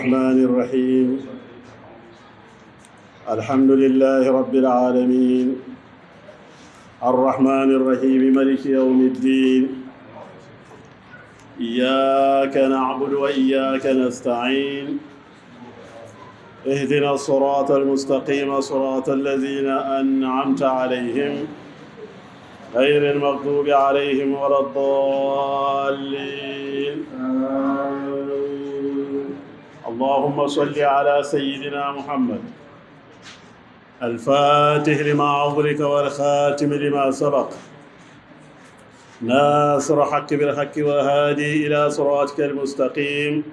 الرحمن الرحيم الحمد لله رب العالمين الرحمن الرحيم ملك يوم الدين إياك نعبد وإياك نستعين اهدنا الصراط المستقيم صراط الذين أنعمت عليهم غير المغضوب عليهم ولا الضالين اللهم صل على سيدنا محمد الفاتح لما أغلق والخاتم لما سبق ناصر حق بالحق والهادي إلى صراطك المستقيم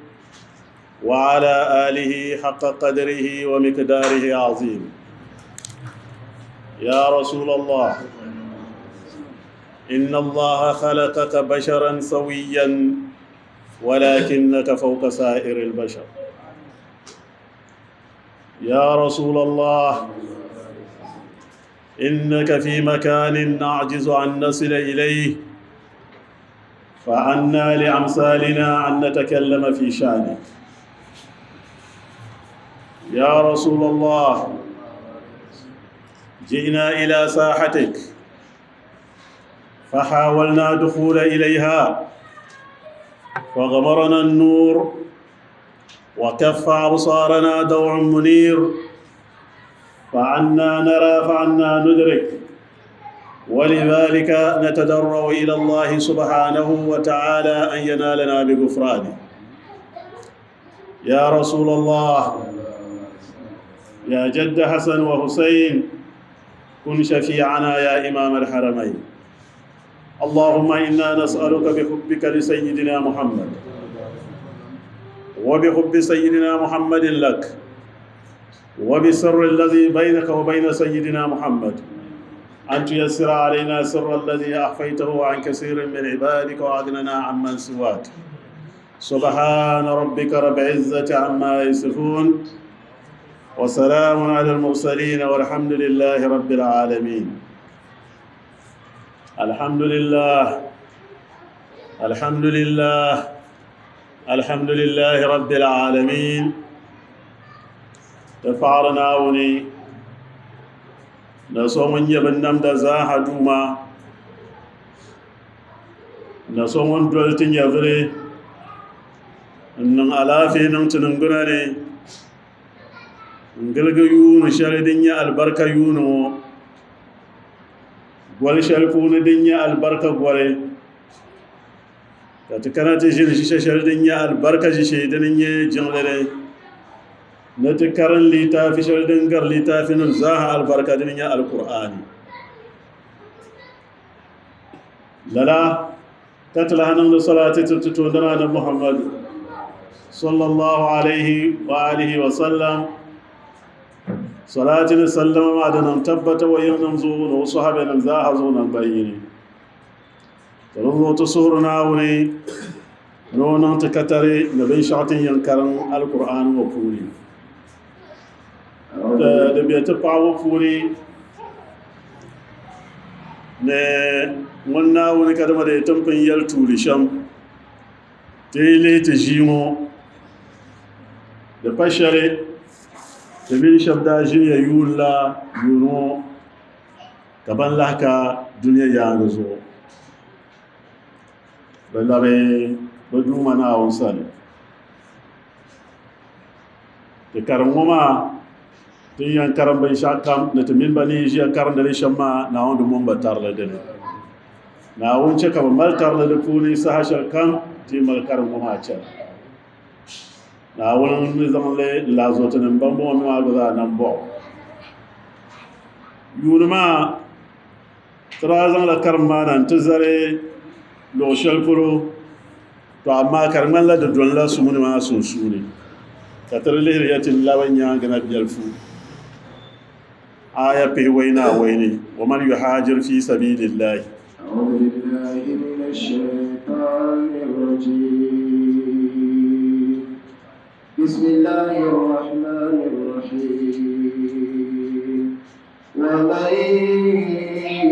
وعلى آله حق قدره ومقداره عظيم يا رسول الله إن الله خلقك بشرا سويا ولكنك فوق سائر البشر يا رسول الله إنك في مكان نعجز أن نصل إليه فعنا لأمثالنا أن نتكلم في شأنك يا رسول الله جئنا إلى ساحتك فحاولنا دخول إليها فغمرنا النور وكف أبصارنا دوع منير فعنا نرى فعنا ندرك ولذلك نتدرع إلى الله سبحانه وتعالى أن ينالنا بغفرانه يا رسول الله يا جد حسن وحسين كن شفيعنا يا إمام الحرمين اللهم إنا نسألك بحبك لسيدنا محمد وبحب سيدنا محمد لك وبسر الذي بينك وبين سيدنا محمد أن تيسر علينا سر الذي أخفيته عن كثير من عبادك وأغننا عمن سواك سبحان ربك رب العزة عما يصفون وسلام على المرسلين والحمد لله رب العالمين الحمد لله الحمد لله الحمد لله رب العالمين Ti paɣiri Naawuni na so ŋun nyɛ binnamda zaaha Duuma, na so ŋun doli ti nyɛvili n-niŋ alaafee niŋ ti niŋgbuna ni n-giligi yuun shɛli din nyɛ alibarika yuuni ŋɔ, goli shɛli puuni din nyɛ alibarika goli. Ka ti kana ti ʒini ʒishe shɛli din nyɛ alibarika ʒishee dini n-nyɛ jiŋli ni ni ti karim litaafi shɛli din gari litaafinim zaaha alibarika dini n-nyɛ Alkur'aani. Lala ka ti lahi niŋdi salaati tiri ti toondana Annabi Muhammadu sallallahu alaihi wa alihi wa sallam. Salaati ni sallama maa di niŋ tabbata o yiŋnim zuɣu ni o sahabanim zaaha zuɣu naŋgban yini. Ka bɛ zuɣu ti suhiri Naawuni ni o niŋ ti katari ni binshɛɣu ti ni yɛn karim Alkur'aani ŋɔ puuni. Di be ti paɣibu puuni ni ŋun Naawuni kadama dee ti ni pun yɛli tuuli shɛm ti yi lihi ti ʒii ŋɔ di pa shɛli ti mini shɛba daa ʒiniya yuuni la yuuni ŋɔ Ka ban lahi ka dunia yaaŋa zuɣu bɛ labi bɛ Duuma Naawuni sani. Ti karim ŋɔ maa, ti ni yɛn karim binshɛɣu kam ni ti mini ba ni yi ʒiya karindi li shɛm maa, Naawuni di mɔŋ ba tarili di ni. Naawuni chɛ ka bɛ mali tarili di puuni saha shɛli kam ti yi mali karim ŋɔ maa chana. Naawuni ni zaŋ li n-lahi zo tinim bambɔŋɔ mi maa gba zaa nambɔɣu. Yuuni maa ti daa zaŋla karim maa na nti zali luɣ shɛli polo, tɔ amaa ka di ŋmanila di dolila sumuni maa sunsuuni ka ti di lihiri ya ti labi nyaaŋa na biɛlifu aaya pihiwɛi ni awɛi ni, Waman yuhaajir fi sabiilillahi. بسم الله الرحمن الرحيم ومن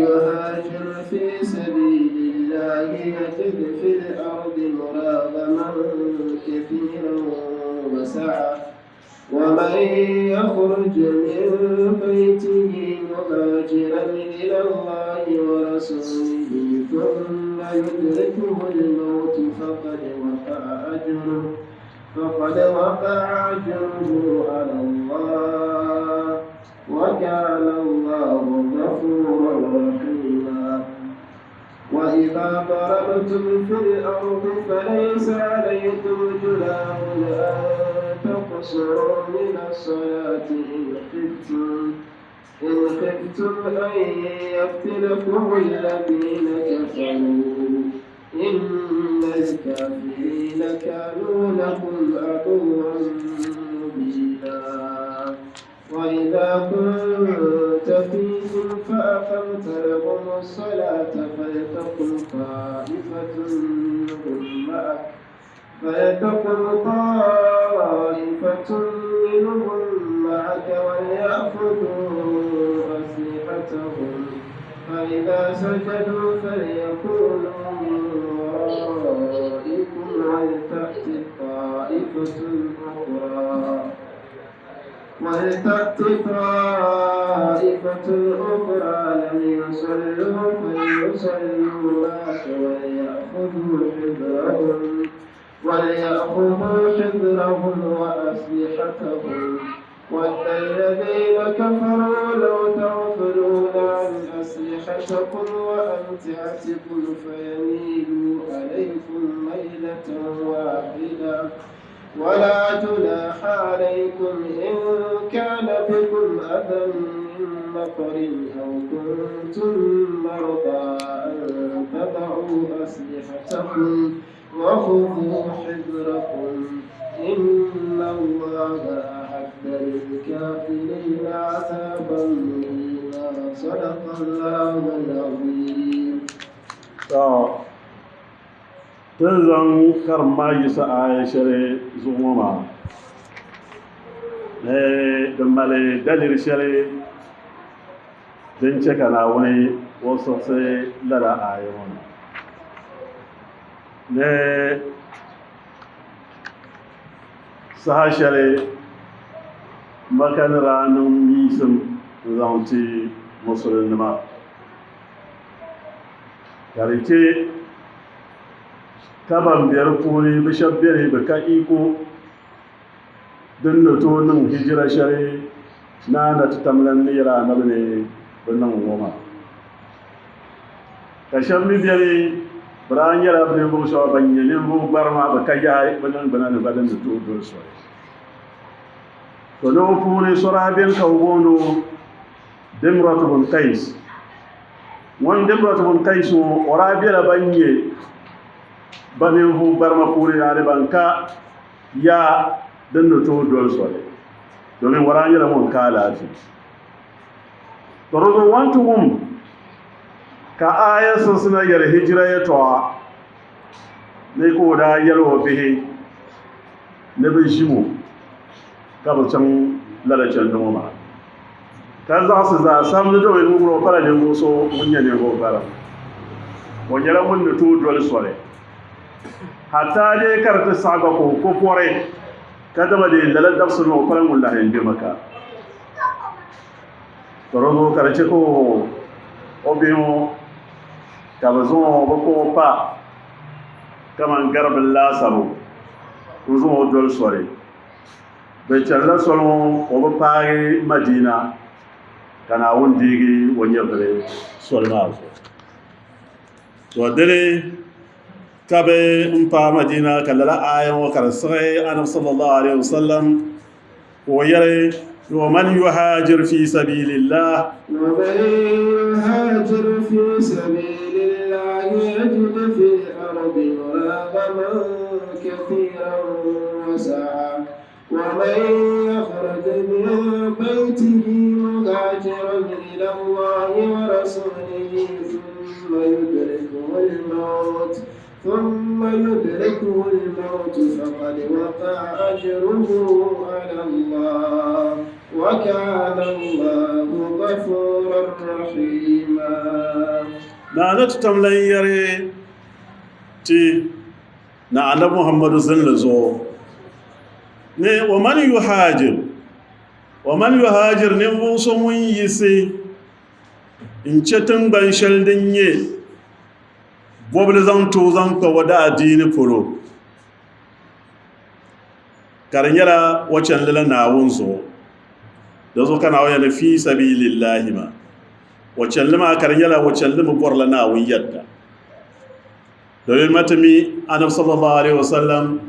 يهاجر في سبيل الله يجد في الأرض مراغما كثيرا وسعة. ومن يخرج من بيته مهاجرا إلى الله ورسوله ثم يدركه الموت فقد وقع أجره على الله، وكان الله غفورا رحيما. وإذا ضربتم في الأرض فليس عليكم جناح أن تقصروا من الصلاة إن خفتم أن يفتنكم الذين كفروا، إن الكافرين كانوا لكم عدوا مبينا. وإذا كنت فيهم فأقمت لهم الصلاة فلتقم طائفة منهم معك وليأخذوا أسلحتهم، فإذا سجدوا فليكونوا من ورائكم ولتأت طائفة أخرى لم يصلوا فليصلوا معك وليأخذوا حذرهم وأسلحتهم. ود الذين كفروا لو تغفلون عن أسلحتكم وأمتعتكم فيميلوا عليكم ميلة واحدة. ولا جناح عليكم إن كان بكم أذى من مطر أو كنتم مرضى أن تضعوا أسلحتكم وخذوا حذركم، إن الله أعد للكافرين عذابا مهينا. صدق الله العظيم. Tin zaŋ karimma Yisa aaya shɛli zuɣu ŋɔ maa ni din mali daliri shɛli din chɛ ka Naawuni o siɣisi lala aaya ŋɔ na ni saha shɛli Maka ni daa niŋ miisim n-zaŋ ti Musulinima ka di chɛ ka ban be di puuni bɛ shɛba beni bɛ ka iko din ni tooi niŋ hijira shɛli Naa na ti tam lan ni yɛli Anabi ni bɛ niŋ ŋɔ maa. Ka shɛba mi beni bɛ daa nyɛla bɛ ninvuɣ shɛba ban nyɛ ninvuɣ gbarima bɛ ka yahi bɛ niŋgbuna ni gba din ni tooi doli soli. To ni o puuni so daa beni ka bɛ booni o Dimrat bun Qais. Ŋun Dimrat bun Qais ŋɔ o daa bela ban nyɛ ba ninvuɣ gbarima puuni yaani ban ka yaa din ni tooi doli soli, domin o daa nyɛla ŋun ka alaafee. To di zuɣu wan ti wum ka aaya siɣisi na yɛli hijira yɛtɔɣa ni ka o daa yɛli o bihi ni bɛ ʒim o ka bɛ chaŋ lala chandi ŋɔ maa ka zaɣisi zaa samdi domin ŋun o pala ninvuɣ so ŋun nyɛ ninvuɣ gbariŋ. O nyɛla ŋun ni tooi doli soli hataa dee ka di ti saɣi gba ka o ko pɔri ka dama dee lala dabisili maa o pala ŋun lahi yɛn be Maka. Ka di zuɣu ka di chɛ ka o bihi ŋɔ ka bɛ zaŋ o bɛ ka o pa kaman garibili laasabu n-zaŋ o doli soli. Bɛ chanila soli ŋɔ o bi paagi Madina ka Naawuni deegi o nyɛvili soli maa zuɣu. To dini ka bɛ n paai Madina ka lala aaya ŋɔ ka di siɣi Anabi sallallahu alaihi wasallam ka o yɛli wa man yuhajir fi sabilillah. Wa man yuhajir fi sabilillah yajid fil ardi muragaman kathiran wa sa'a. Wa man yakhruj min baytihi muhajiran ila Allahi wa rasulihi thumma yudrikuhu al-mawt faqad waqa'a ajruhu ala Allah wa kana Allahu ghafuran rahima. Naa ni ti tam lan yɛri ti na Anabi Muhammadu zinli zuɣu. Ni wa man yuhajir, wa man yuhajir ninvuɣ so ŋun yiɣisi n-chɛ tiŋgban shɛli din nyɛ bɔbili zaŋ ti o zaŋ kpa o daadiini polo, ka di nyɛla o chani lala Naawuni zuɣu. Di zuɣu ka Naawuni yɛli ni fi sabilillahi maa, o chanili maa ka di nyɛla o chanili mi bɔrila Naawuni yɛdda. Domin ma ti mi Anabi sallallahu alaihi wasallam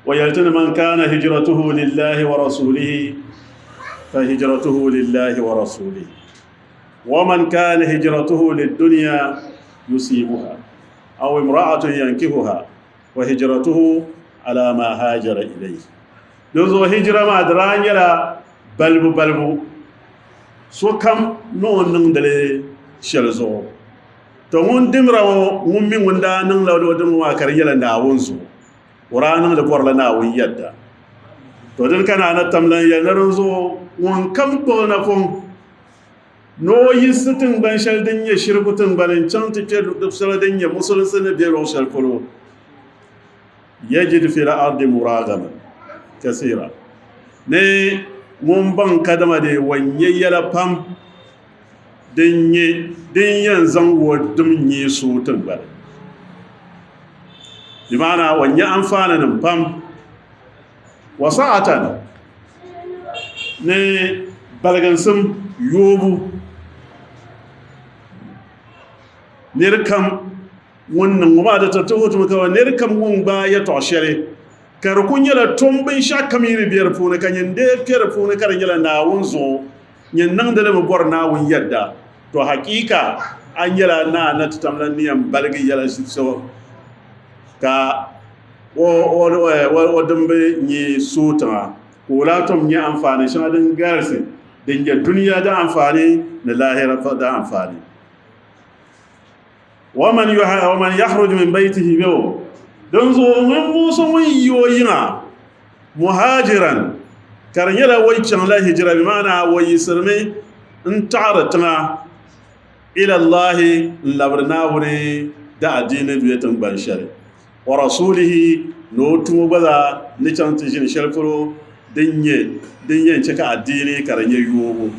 o yɛli ti ni man kana hijratuhu lillahi wa rasulihi fa hijratuhu lillahi wa rasulihi wa man kana hijratuhu lidunya yusibuha aw imra'atun yankihuha wa hijratuhu ala ma hajara ilayhi. Din zuɣu hijira maa di daa nyɛla balibu balibu sokam ni o niŋdili shɛli zuɣu. To ŋun dimra ŋɔ ŋun mi ŋun daa niŋla o dimbu maa ka di nyɛla Naawuni zuɣu, o daa niŋdi bɔrila Naawuni yɛdda. To dini ka Naa na tam lan yɛli ni dinzuɣu ŋun kam kpuɣi napɔŋ ni o yiɣisi tiŋgbani shɛli din nyɛ shiriku tiŋgbani n-chaŋ ti kpe luɣ shɛli din nyɛ musulinsi ni be luɣ shɛli polo, yajid fil ardi muragaman kasira, ni ŋun baŋ kadama dee o nya yɛla pam din nyɛ din yɛn zaŋ o dim nyee suui tiŋgbani. Di maana o nya anfaaninim pam. Wa sa'atan ni baliginsim yoobu nir kam ŋun niŋ ŋɔ maa di ti tuhi timi ka nir kam ŋun gbaai yɛtɔɣ shɛli ka di kul nyɛla tom binshɛɣu kam yi ni be di puuni ka nyin dee kpe di puuni ka di nyɛla Naawuni zuɣu nyin niŋdi li mi bɔri Naawuni yɛdda, to hakiika a nyɛla naa na ti tamla ni yɛn baligi yɛla so ka o dimbi nyee sooi tiŋa ka o lahi tom nya anfaani shɛŋa din galisi din nyɛ dunia di anfaani ni lahira di anfaani. Waman yakhruj min baytihi bɛ dinzuɣu ninvuɣ so ŋun yi o yiŋa muhajiran ka di nyɛla o chaŋla hijira bi maana o yiɣisirimi n-taɣiri tiŋa ila Allahi n-labiri Naawuni daadiini bɛ tiŋgbani shɛli wa rasulihi ni o tumo gba zaa ni chaŋ ti ʒini shɛli polo din nyɛ din yɛn chɛ ka adiini ka di nyɛ yoobu.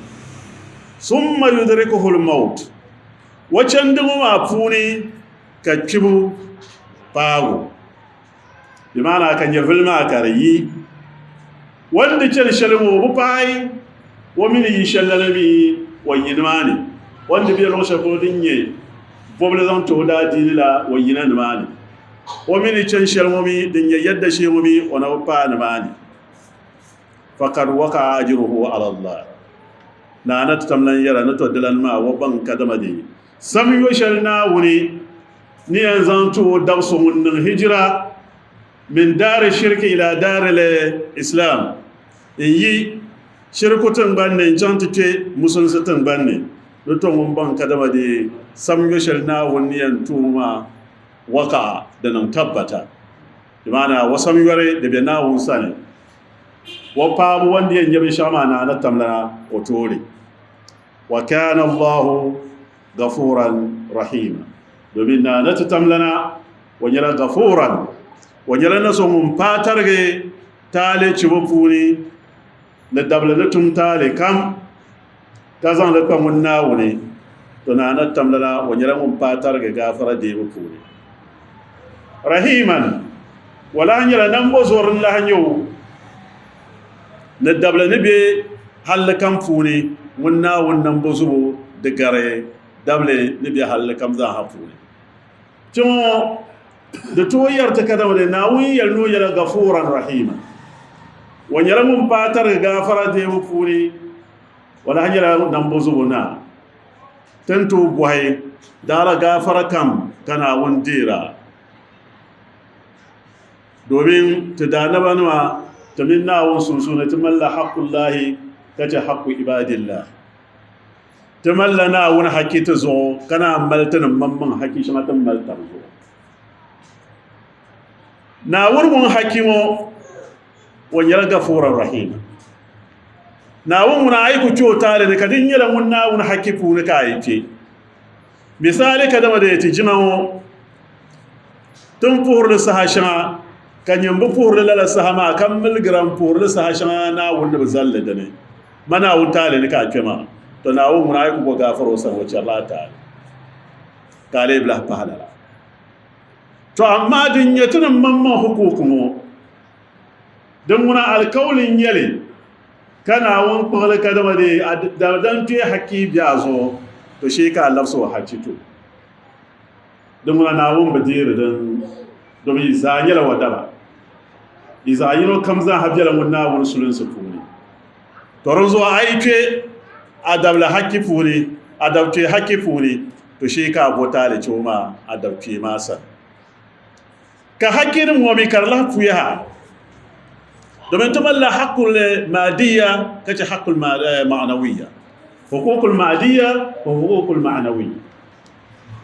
Summa yudrikuhu l-mawt O chandi ŋɔ maa puuni ka kpibu paagi o, di maana ka nyɛvili maa ka di yi. O ni di chani shɛli ŋɔ o bi paai o mi ni yi shɛli la mi o yi nimaani. O ni di be luɣ shɛli polo din nyɛ bɔbili zaŋ ti o daadiini la o yina nimaani. O mi ni chani shɛli ŋɔ mi din nyɛ yɛdda shee ŋɔ mi o na bi paai nimaani. Fakad waka'a ajruhu ala Allah. Naa na ti tam lan yɛra ni to dilan maa o baŋ kadama di samyo shɛli Naawuni ni yɛn zaŋ ti o dab so ŋun niŋ hijira min daari shirki ila daari l-islam n-yi shiriku tiŋgbani ni n-chaŋ ti kpe musulinsi tiŋgbani ni, ni to ŋun baŋ kadama di samyo shɛli Naawuni ni yɛn ti o maa waka'a di niŋ tabbata. Di maana o samyɔri di be Naawuni sani. O paabu wanda yɛn nyɛ binshɛɣu maa naa na tamla o tooni. Wa kana Allahu gafuran rahima. Domin naa na ti tamlana o nyɛla gafuran, o nyɛla na so ŋun paai tarigi taali chibo puuni ni dabili ni tum taali kam ka zaŋ li kpa ŋun Naawuni. To naa na tamlana o nyɛla ŋun paai tarigi gaafara deebu puuni. Rahiman, o lahi nyɛla nambɔzɔri n-lahi nyɛ o ni dabili ni be halli kam puuni ŋun Naawuni nambɔzubo di gari dabili ni be halli kam zaaha puuni. Kpe ŋɔ di tooi yɛri ti kadama di Naawuni yɛli ni o nyɛla Gafuuran Rahiima. O nyɛla ŋun paai tarigi gaafara deebu puuni, o lahi nyɛla nambɔzubo naa. Ti ni tooi bɔhi, Daara gaafara kam ka Naawuni deer a? Domin ti daanabanima ti mini Naawuni sunsuuni ti malila haqullahi ka chɛ haqqu ibadillah. Ti malila Naawuni haki ti zuɣu ka naan mali tinim maŋmaŋ haki shɛŋa ti ni mali tab zuɣu. Naawuni ŋun haki ŋɔ o nyɛla Gafuura Rahima. Naawuni ŋuna a yi ku kpe o taali ni ka di nyɛla ŋun Naawuni haki puuni ka a yi kpe. Misali kadama di ti jina ŋɔ ti ni puhiri li saha shɛŋa. Ka nyini bi puhiri li lala saha maa ka miligira m-puhiri li saha shɛŋa Naawuni ni bi zali li dini. Ma Naawuni taali ni ka a kpe maa, to Naawuni ŋuna a yi ku bo gaafara o sani o chɛrila a taali ka a lee bi lahi pahi lala. To amaa din nyɛ ti ni maŋmaŋ hukuuku ŋɔ, din ŋuna alikauli n-nyɛ li ka Naawuni kpuɣi li kadama dee a daadam kpee hakki be a zuɣu, to shee ka a labisi o hakki ti o. Din ŋuna Naawuni bi deeri din domi yi zaa nyɛla o daba. Yi zaɣ yino kam zaaha bela ŋun Naawuni sulinsi puuni. To dinzuɣu a yi kpe a dabili hakki puuni, a dab kpee hakki puuni, to shee ka a bo taali chɛ o maa a dab kpee maa sani. Ka hakkinim ŋɔ mi ka di lahi puya ha, domin ti malila haqqul maadiyya ka chɛ haqqul ma'nawiyya, huququl maadiyya wa huququl ma'nawiyya.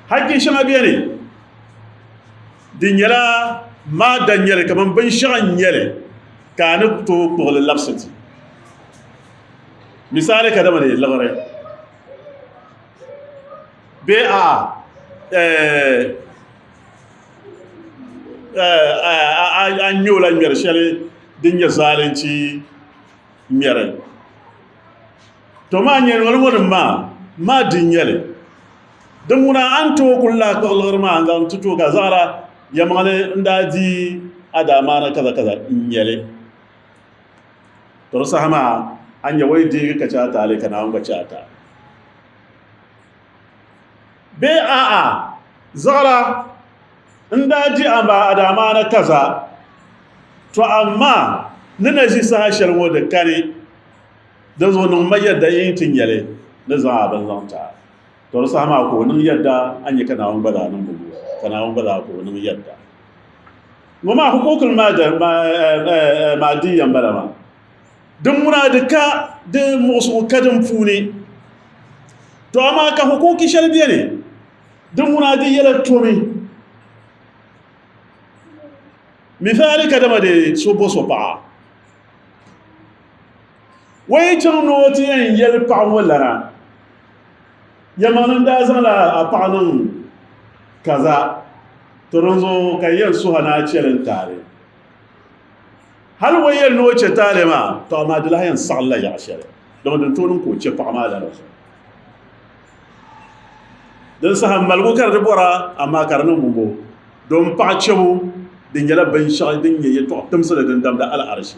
Hakki shɛŋa beni di nyɛla maada n-nyɛli kamani binshɛɣu n-nyɛli ka a ni tooi kpuɣili labisi ti. Misali kadama di liɣiri bee a'a a ŋme o la ŋmɛri shɛli din nyɛ zaalinchi ŋmɛri. To maa nyɛ ŋɔ ŋɔ nim maa maa di nyɛli din ŋuna a ni tooi kuli lahi kpuɣi liɣiri maa n zaŋ ti tooi ka zaɣila yɛlimaŋli n daa di a daa maana kaza kaza n nyɛli to di saha maa a nyɛ o yi deegi ka chɛ a taali ka Naawuni gba chɛ a taali bee a'a zaɣila n daa di a daa maana kaza to amaa ni na ʒi saha shɛli ŋɔ di kani. Dinzuɣu niŋ ma yɛdda yi ti nya li ni zaŋ a bini zaŋ ti a. To di saha maa ka o niŋ yɛdda, a nya ka Naawuni gba daa niŋ bɔbu, ka Naawuni gba daa ka o niŋ yɛdda. Ŋɔ maa huquuqul maadiyya m-bala maa. Din ŋuna di ka di muɣisigu ka din puuni. To amaa ka huquuqi shɛli beni din ŋuna di yɛla tomi. Misali kadama di so bo so paɣa. O yi chaŋ ni o ti yɛn yɛli paɣa ŋɔ lana, Yɛlimaŋli n daa zaŋla a paɣa niŋ kaza, to dinzuɣu ka n yɛn suhi a ni a chɛli n taali. Hali o yɛli ni o chɛ taali maa, to amaa di lahi yɛn saɣilila yaɣ shɛli, dama din tooi niŋ ka o chɛ paɣa maa lala zuɣu. Din saha maligu ka di bɔra, amaa ka di niŋ bɔbɔ, domi paɣa chɛbu di nyɛla binshɛɣu din nyɛ yɛltɔɣa timsili din damdi al'arishi.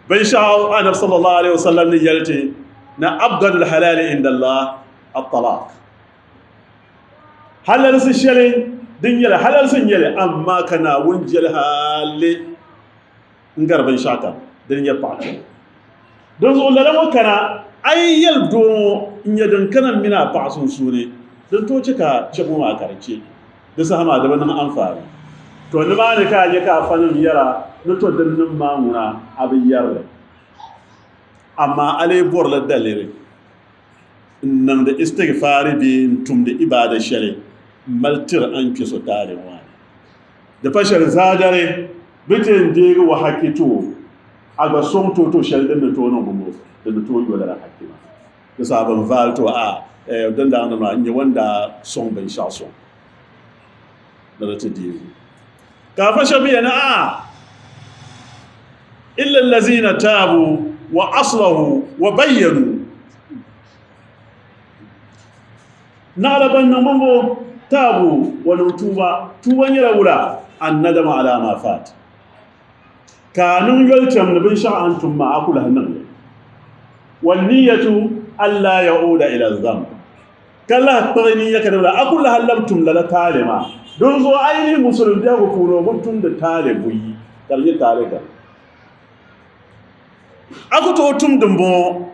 Binshɛɣu Anabi sallallahu alayhi wa sallam ni yɛli ti ni abgadul halali inda Allah at-talaq. Halalisi shɛli din nyɛli halalisi n nyɛli amaa ka Naawuni jɛli hali n gari binshɛɣu kam din nyɛ paɣa chɛbu. Dinzuɣu lala ŋɔ kana a yi yɛli doo ŋɔ n nyɛ din kana m mini a paɣa sunsuuni din tooi chɛ ka chɛbu ŋɔ maa ka di chɛ. Di saha maa di bi niŋ anfaani. To nimaani ka a nya ka afanim yɛra ni to dinnim maa ŋuna a bi yɛri li. Amaa a lee bɔrila daliri n-niŋdi istigfaari bee n-tumdi ibaada shɛli m-mali tiri a ni kpe so taali ŋɔ maa ni. Di pa shɛli zaadali bɛ ti yɛn deegi o hakki ti o, a gba sɔŋ ti o to shɛli din ni tooi niŋ bɔŋɔ, din ni tooi yo lala hakki maa. Di saha bɛn vaali ti o, a din daa niŋ maa n-nyɛ o ni daa sɔŋ binshɛɣu sɔŋ ni di ti deegi. Ka afa shɛba mi yɛli ni, A'a, illa allazina taabu wa aslahu wa bayyanu. Naɣila ban niŋ bɔŋɔ taabu wa niŋ tuuba. Tuuba nyɛla wula? Annadamu ala ma faat. Ka a niŋ yoli cham ni binshɛɣu a ni tum maa a ku lahi niŋ li. Wanniyatu alla yauda ila dhanb. Ka lahi kpuɣi niyya ka di bila a ku lahi labi tum lala taali maa. Dinzuɣu a yi lihi Musulin biɛhigu puuni o bi tumdi taali buyi ka di nyɛ taali gaŋ. A ku tooi tum dimbɔŋɔ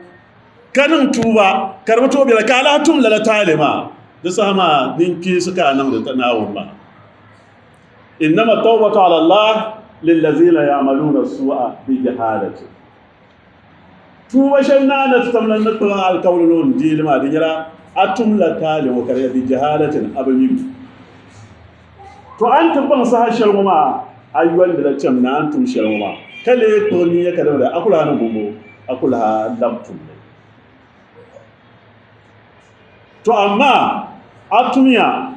ka niŋ tuuba ka di bi tooi bela ka a lahi tum lala taali maa, di saha maa ninkpiinsi ka a niŋdi Naawuni maa. Innama tawbatu ala Allah lillazina ya'maluna su'a bi jahalati. Tuuba shɛli Naa na ti tam lan ni kpuɣi alikauli ni o ni deei li maa di nyɛla a tumla taali ŋɔ ka di nyɛ bi jahalatin a bi mi mi. To a ni ti baŋ saha shɛli ŋɔ maa a yolindila cham ni a ni tum shɛli ŋɔ maa ka lee kpuɣi nia ka di a ku lahi niŋ bɔŋɔ a ku lahi lab tum li. To amaa a tumiya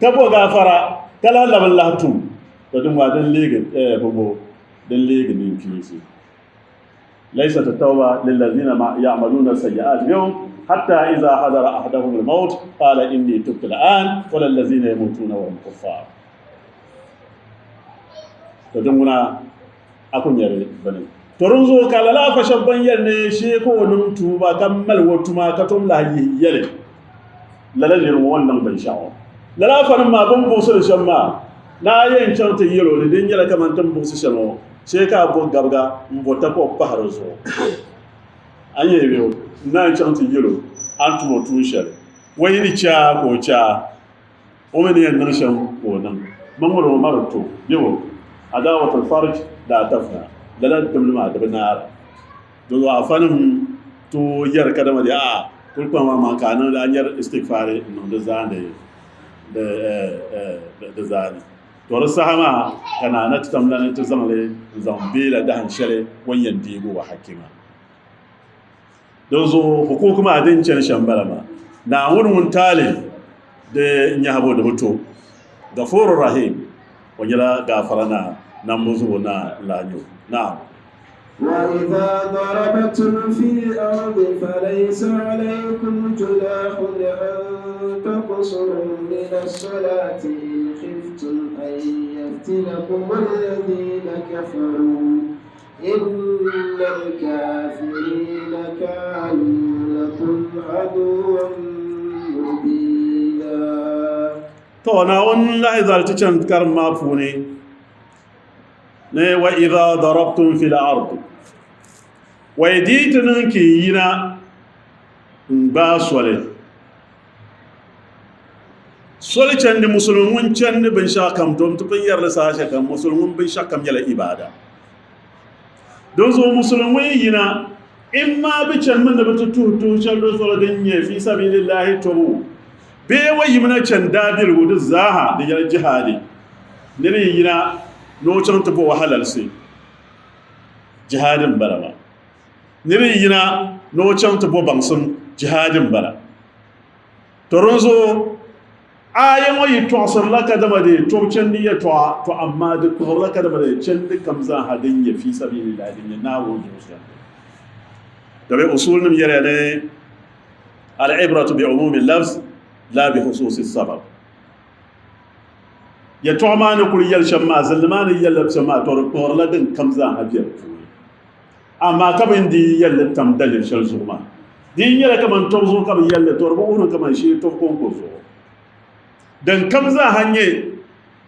ka bo gaafara. Ka lahi labi n-lahi tum, to din maa din leegi bɔbɔ, din leegi ninkiinsi. Laysat at-tawba lillazina ya'maluna as-sayyi'ati bihum hatta iza hadara ahadahum al-mawt qala inni tubtu al-an wala allazina yamutuna wa hum kuffar. To din ŋuna a ku nyɛri bini. To din zuɣu ka lala afa shɛba ban yɛli ni shee ka o niŋ tuuba ka mali o tuma ka tom lahi yihi yɛli lala niri ŋɔ o ni niŋ binshɛɣu. Lala afanim maa bɛ ni buɣisiri shɛm maa, ni a yɛn chaŋ ti yɛl o ni din nyɛla kaman ti ni buɣisi shɛm ŋɔ, shee ka a bo gabiga m-bo takɔbi pahi di zuɣu. A ni yɛn yɛl o, n naan chaŋ ti yɛl o a ni tum o tuun shɛli. O yi ni chɛ a ka o chɛ a, o mi ni yɛn niŋ shɛm ka o niŋ. Maŋmaŋ o mari to bebo adawatul farj la tafna, lala dimli maa di bi naara. Dinzuɣu afanim tooi yɛri kadama di a'a kuli kpaŋ maa maŋ ka a niŋdi a nyɛri istigfaari n niŋdi zaandi di zaani. To di saha maa ka naa na ti tam lani ti zaŋli n zaŋ beela dahin shɛli o ni yɛn deegi o hakki maa. Dinzuɣu hukuku maa din chani shɛm bala maa. Naawuni ŋun taali di nyahibu di bi to. Gafuru Rahim, o nyɛla gaafara naa, nambu zubu naa n-lahi nyɛ o. Naam. وإذا ضربتم في الأرض فليس عليكم جناح أن تقصروا من الصلاة إن خفتم أن يفتنكم الذين كفروا إن الكافرين كانوا لكم عدوا مبينا. To Naawuni lahi zali ti chani karim maa puuni ni wa idha darabtum fil ardi wa yi di ti niŋ ka yi yina n gbaai soli soli chandi musulimi ŋun chandi binshɛɣu kam dom ti pun yɛrili saha shɛli kam musulimi ŋun binshɛɣu kam nyɛla ibaada dinzuɣu musulimi ŋun yi yina in maa bi chani mi ni bi ti tuhi tuhi shɛli di soli din nyɛ fi sabilillahi tobu bee o yimina chani daabiligu di zaaha di nyɛla jihadi niri yi yina ni o chaŋ ti bo wahalalisi jihadi m-bala maa niri yi yina ni o chaŋ ti bo baŋsim jihadi m-bala to dinzuɣu aaya ŋɔ yi tɔɣisirila kadama dee tɔbu chandi yɛtɔɣa to amaa di kpuɣirila kadama dee chandi kam zaaha din nyɛ fi sabilillahi din nyɛ Naawuni zuɣu chandi. Dama usuulnim yɛliya ni al-ibratu bi umumi lafz la bi khususi sabab. Yɛtɔɣa maa ni kuli yɛli shɛm maa, zilli maa ni yɛli shɛm maa, to di kpuɣirila din kam zaaha be di puuni. Amaa ka bɛ ni dii yɛli li tam daliri shɛli zuɣu maa, di yi nyɛla kaman tɔbu zuɣu ka bɛ yɛli li, to di bi wuhiri kaman shee tɔbu kɔŋko zuɣu. Din kam zaaha nyɛ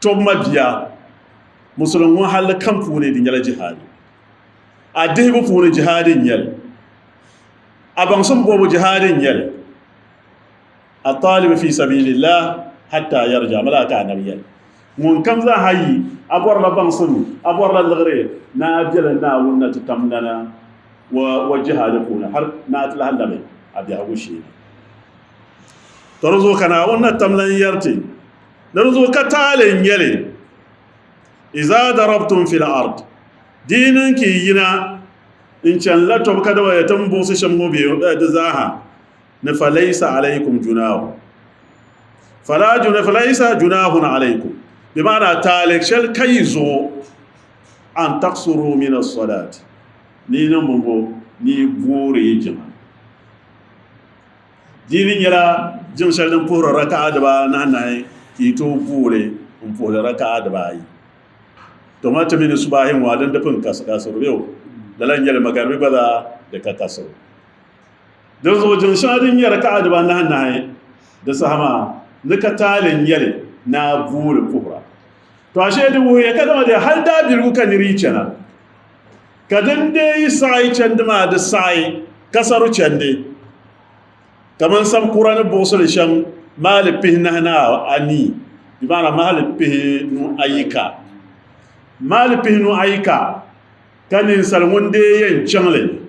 tɔbu mabia, musulim ŋɔ halli kam puuni di nyɛla jihaadi. A dihibu puuni jihaadi n-nyɛ li. A baŋsim bɔbu jihaadi n-nyɛ li. At-talibu fi sabilillah hatta yarja, malaka anabi yɛli, ŋun kam zaaha yi a bɔrila baŋsim, a bɔrila liɣiri, ni a bela Naawuni na ti tamdana wa jihaadi puuni hal ni a ti lahi labi a biɛhigu shee na. To di zuɣu ka Naawuni na tam lan yɛri ti, ni di zuɣu ka taali n-nyɛ li, Iza darabtum fil ard, di yi niŋ ka yi yina n-chanila tɔbu kadama ya ti ni buɣisi shɛm ŋɔ bee di zaaha, ni falaysa alaykum junaahu fala juna falaysa junaahun alaykum bi maana taali shɛli ka yi zuɣu an taqsuru min as-salati ni yi niŋ bɔŋɔ ni yi boori yi jiŋa di ni nyɛla jiŋ shɛli din puhiri raka'a dibaanahi nahi ka yi tooi boori n puhiri raka'a dibaayi to ma ti mi ni subahi ŋɔ a din di pun kasiri bɛ o lala n nyɛli magaribi gba zaa di ka kasiri. Dinzuɣu jiŋ shɛŋa din nyɛ raka'a dibaanahi nahi di saha maa ni ka taali n-nyɛ li ni a booli puhira. To ashee di wuhiya kadama di hali daabiligu ka niri yi chana ka din dee yi saɣi chandi maa di saɣi kasaru chandi kaman sab kura ni buɣisili shɛm maali pihinahi ni anii di maana maali pihinu ayika maali pihinu ayika ka ninsal ŋun dee yɛn chaŋ li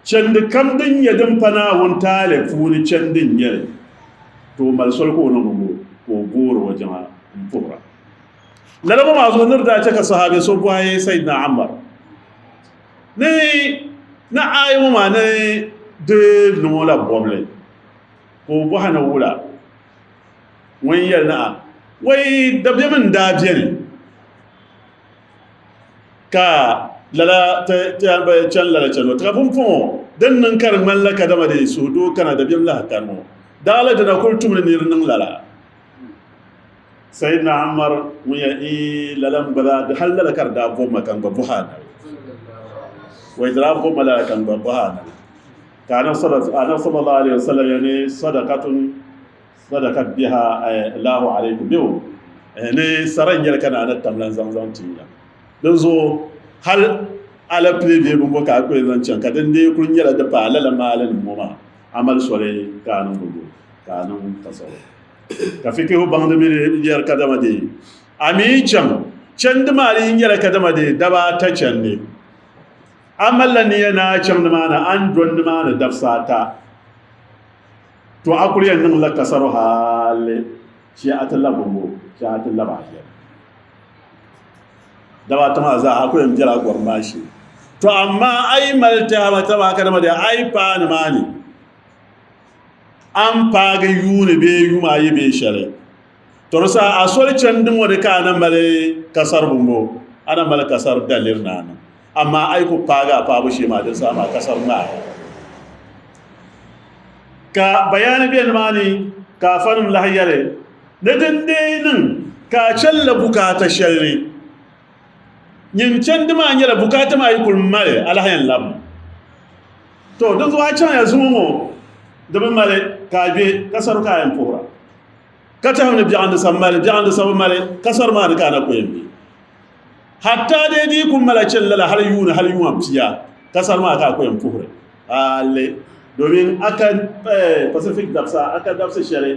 Chandi kam din nyɛ din pa Naawuni taali puuni chandi n-nyɛ li, to o mali soli ka o niŋ ŋɔ ka o goori o jiŋa m-puhira. Lala ŋɔ maa zuɣu ni di daa chɛ ka sahabi so bɔhi Sayyidina Ammar ni ni aaya ŋɔ maa ni di niŋ o la bɔbili ka o bɔhi ni wula ŋun yɛli ni a. Wai dabiɛm n daa biɛni ka lala ti chani lala chani ŋɔ ka pumpɔŋɔ din niŋ ka di ŋmanila kadama dee suhudoo kana dabiɛm lahi kani ŋɔ daɣila di na kuli tumdi ni di niŋ lala. Sayyidina Ammar ŋun yɛli ii lala n bala di hali lala ka di daa bɔbi ma ka n gba bɔhi anabi wai di daa bɔbi ma lala ka n gba bɔhi anabi ka anabi sallallahu alaihi wasallam yɛli ni sadaqatun sadakat biha Allahu alaikum bɛ ni sara n nyɛli ka na ana tamlan zaŋ zaŋ ti ya din zuɣu hali alapile bee bin bɔ ka a kuli zaŋ chaŋ ka din dee kuli nyɛla di paai lala maali nim ŋɔ maa a mali soli ka a niŋ bɛ ka a niŋ tasawuf ka fikihu baŋdi mi yɛri kadama dee a mi yi chaŋ chandi maa di yi nyɛla kadama dee daba ata chandi a malila niya ni a chaŋ nimaani a ni doni nimaani dabisa ata to a kuli yɛn niŋla kasaru hali shee a ti labi ŋɔ shee a ti labi a yɛli daba ata maa zaa a kuli yɛn bela gɔrim maa shee to amaa a yi mali tɛha taba kadama dee a yi paai nimaani a ni paagi yuuni bee yuma ayi bee shɛli to di saha a soli chandi ŋɔ ni ka a na mali kasari bumbo a na mali kasari daliri ni a niŋ amaa a yi ku paagi a paabu shee maa di saha maa kasari ŋmaaya ka bayaani be nimaani ka afanim lahi yɛli ni din dee niŋ ka a chanila bukaata shɛli ni nyin chandi maa nyɛla bukaata maa yi kuli mali a lahi yɛn labimi to di zuɣu a chaŋya zuŋɔ ŋɔ di bi mali ka a gbe ka sari ka a yɛn puhira ka tɛhim ni biɛɣu ni sa mali biɛɣu ni sa bi mali ka sari maa ni ka a na ku yɛn be hatta dee di yi ku mala chani lala hali yuuni hali yuma pia ka sari maa ka a ku yɛn puhiri ale domin aka Pacific dabisa aka dabisi shɛli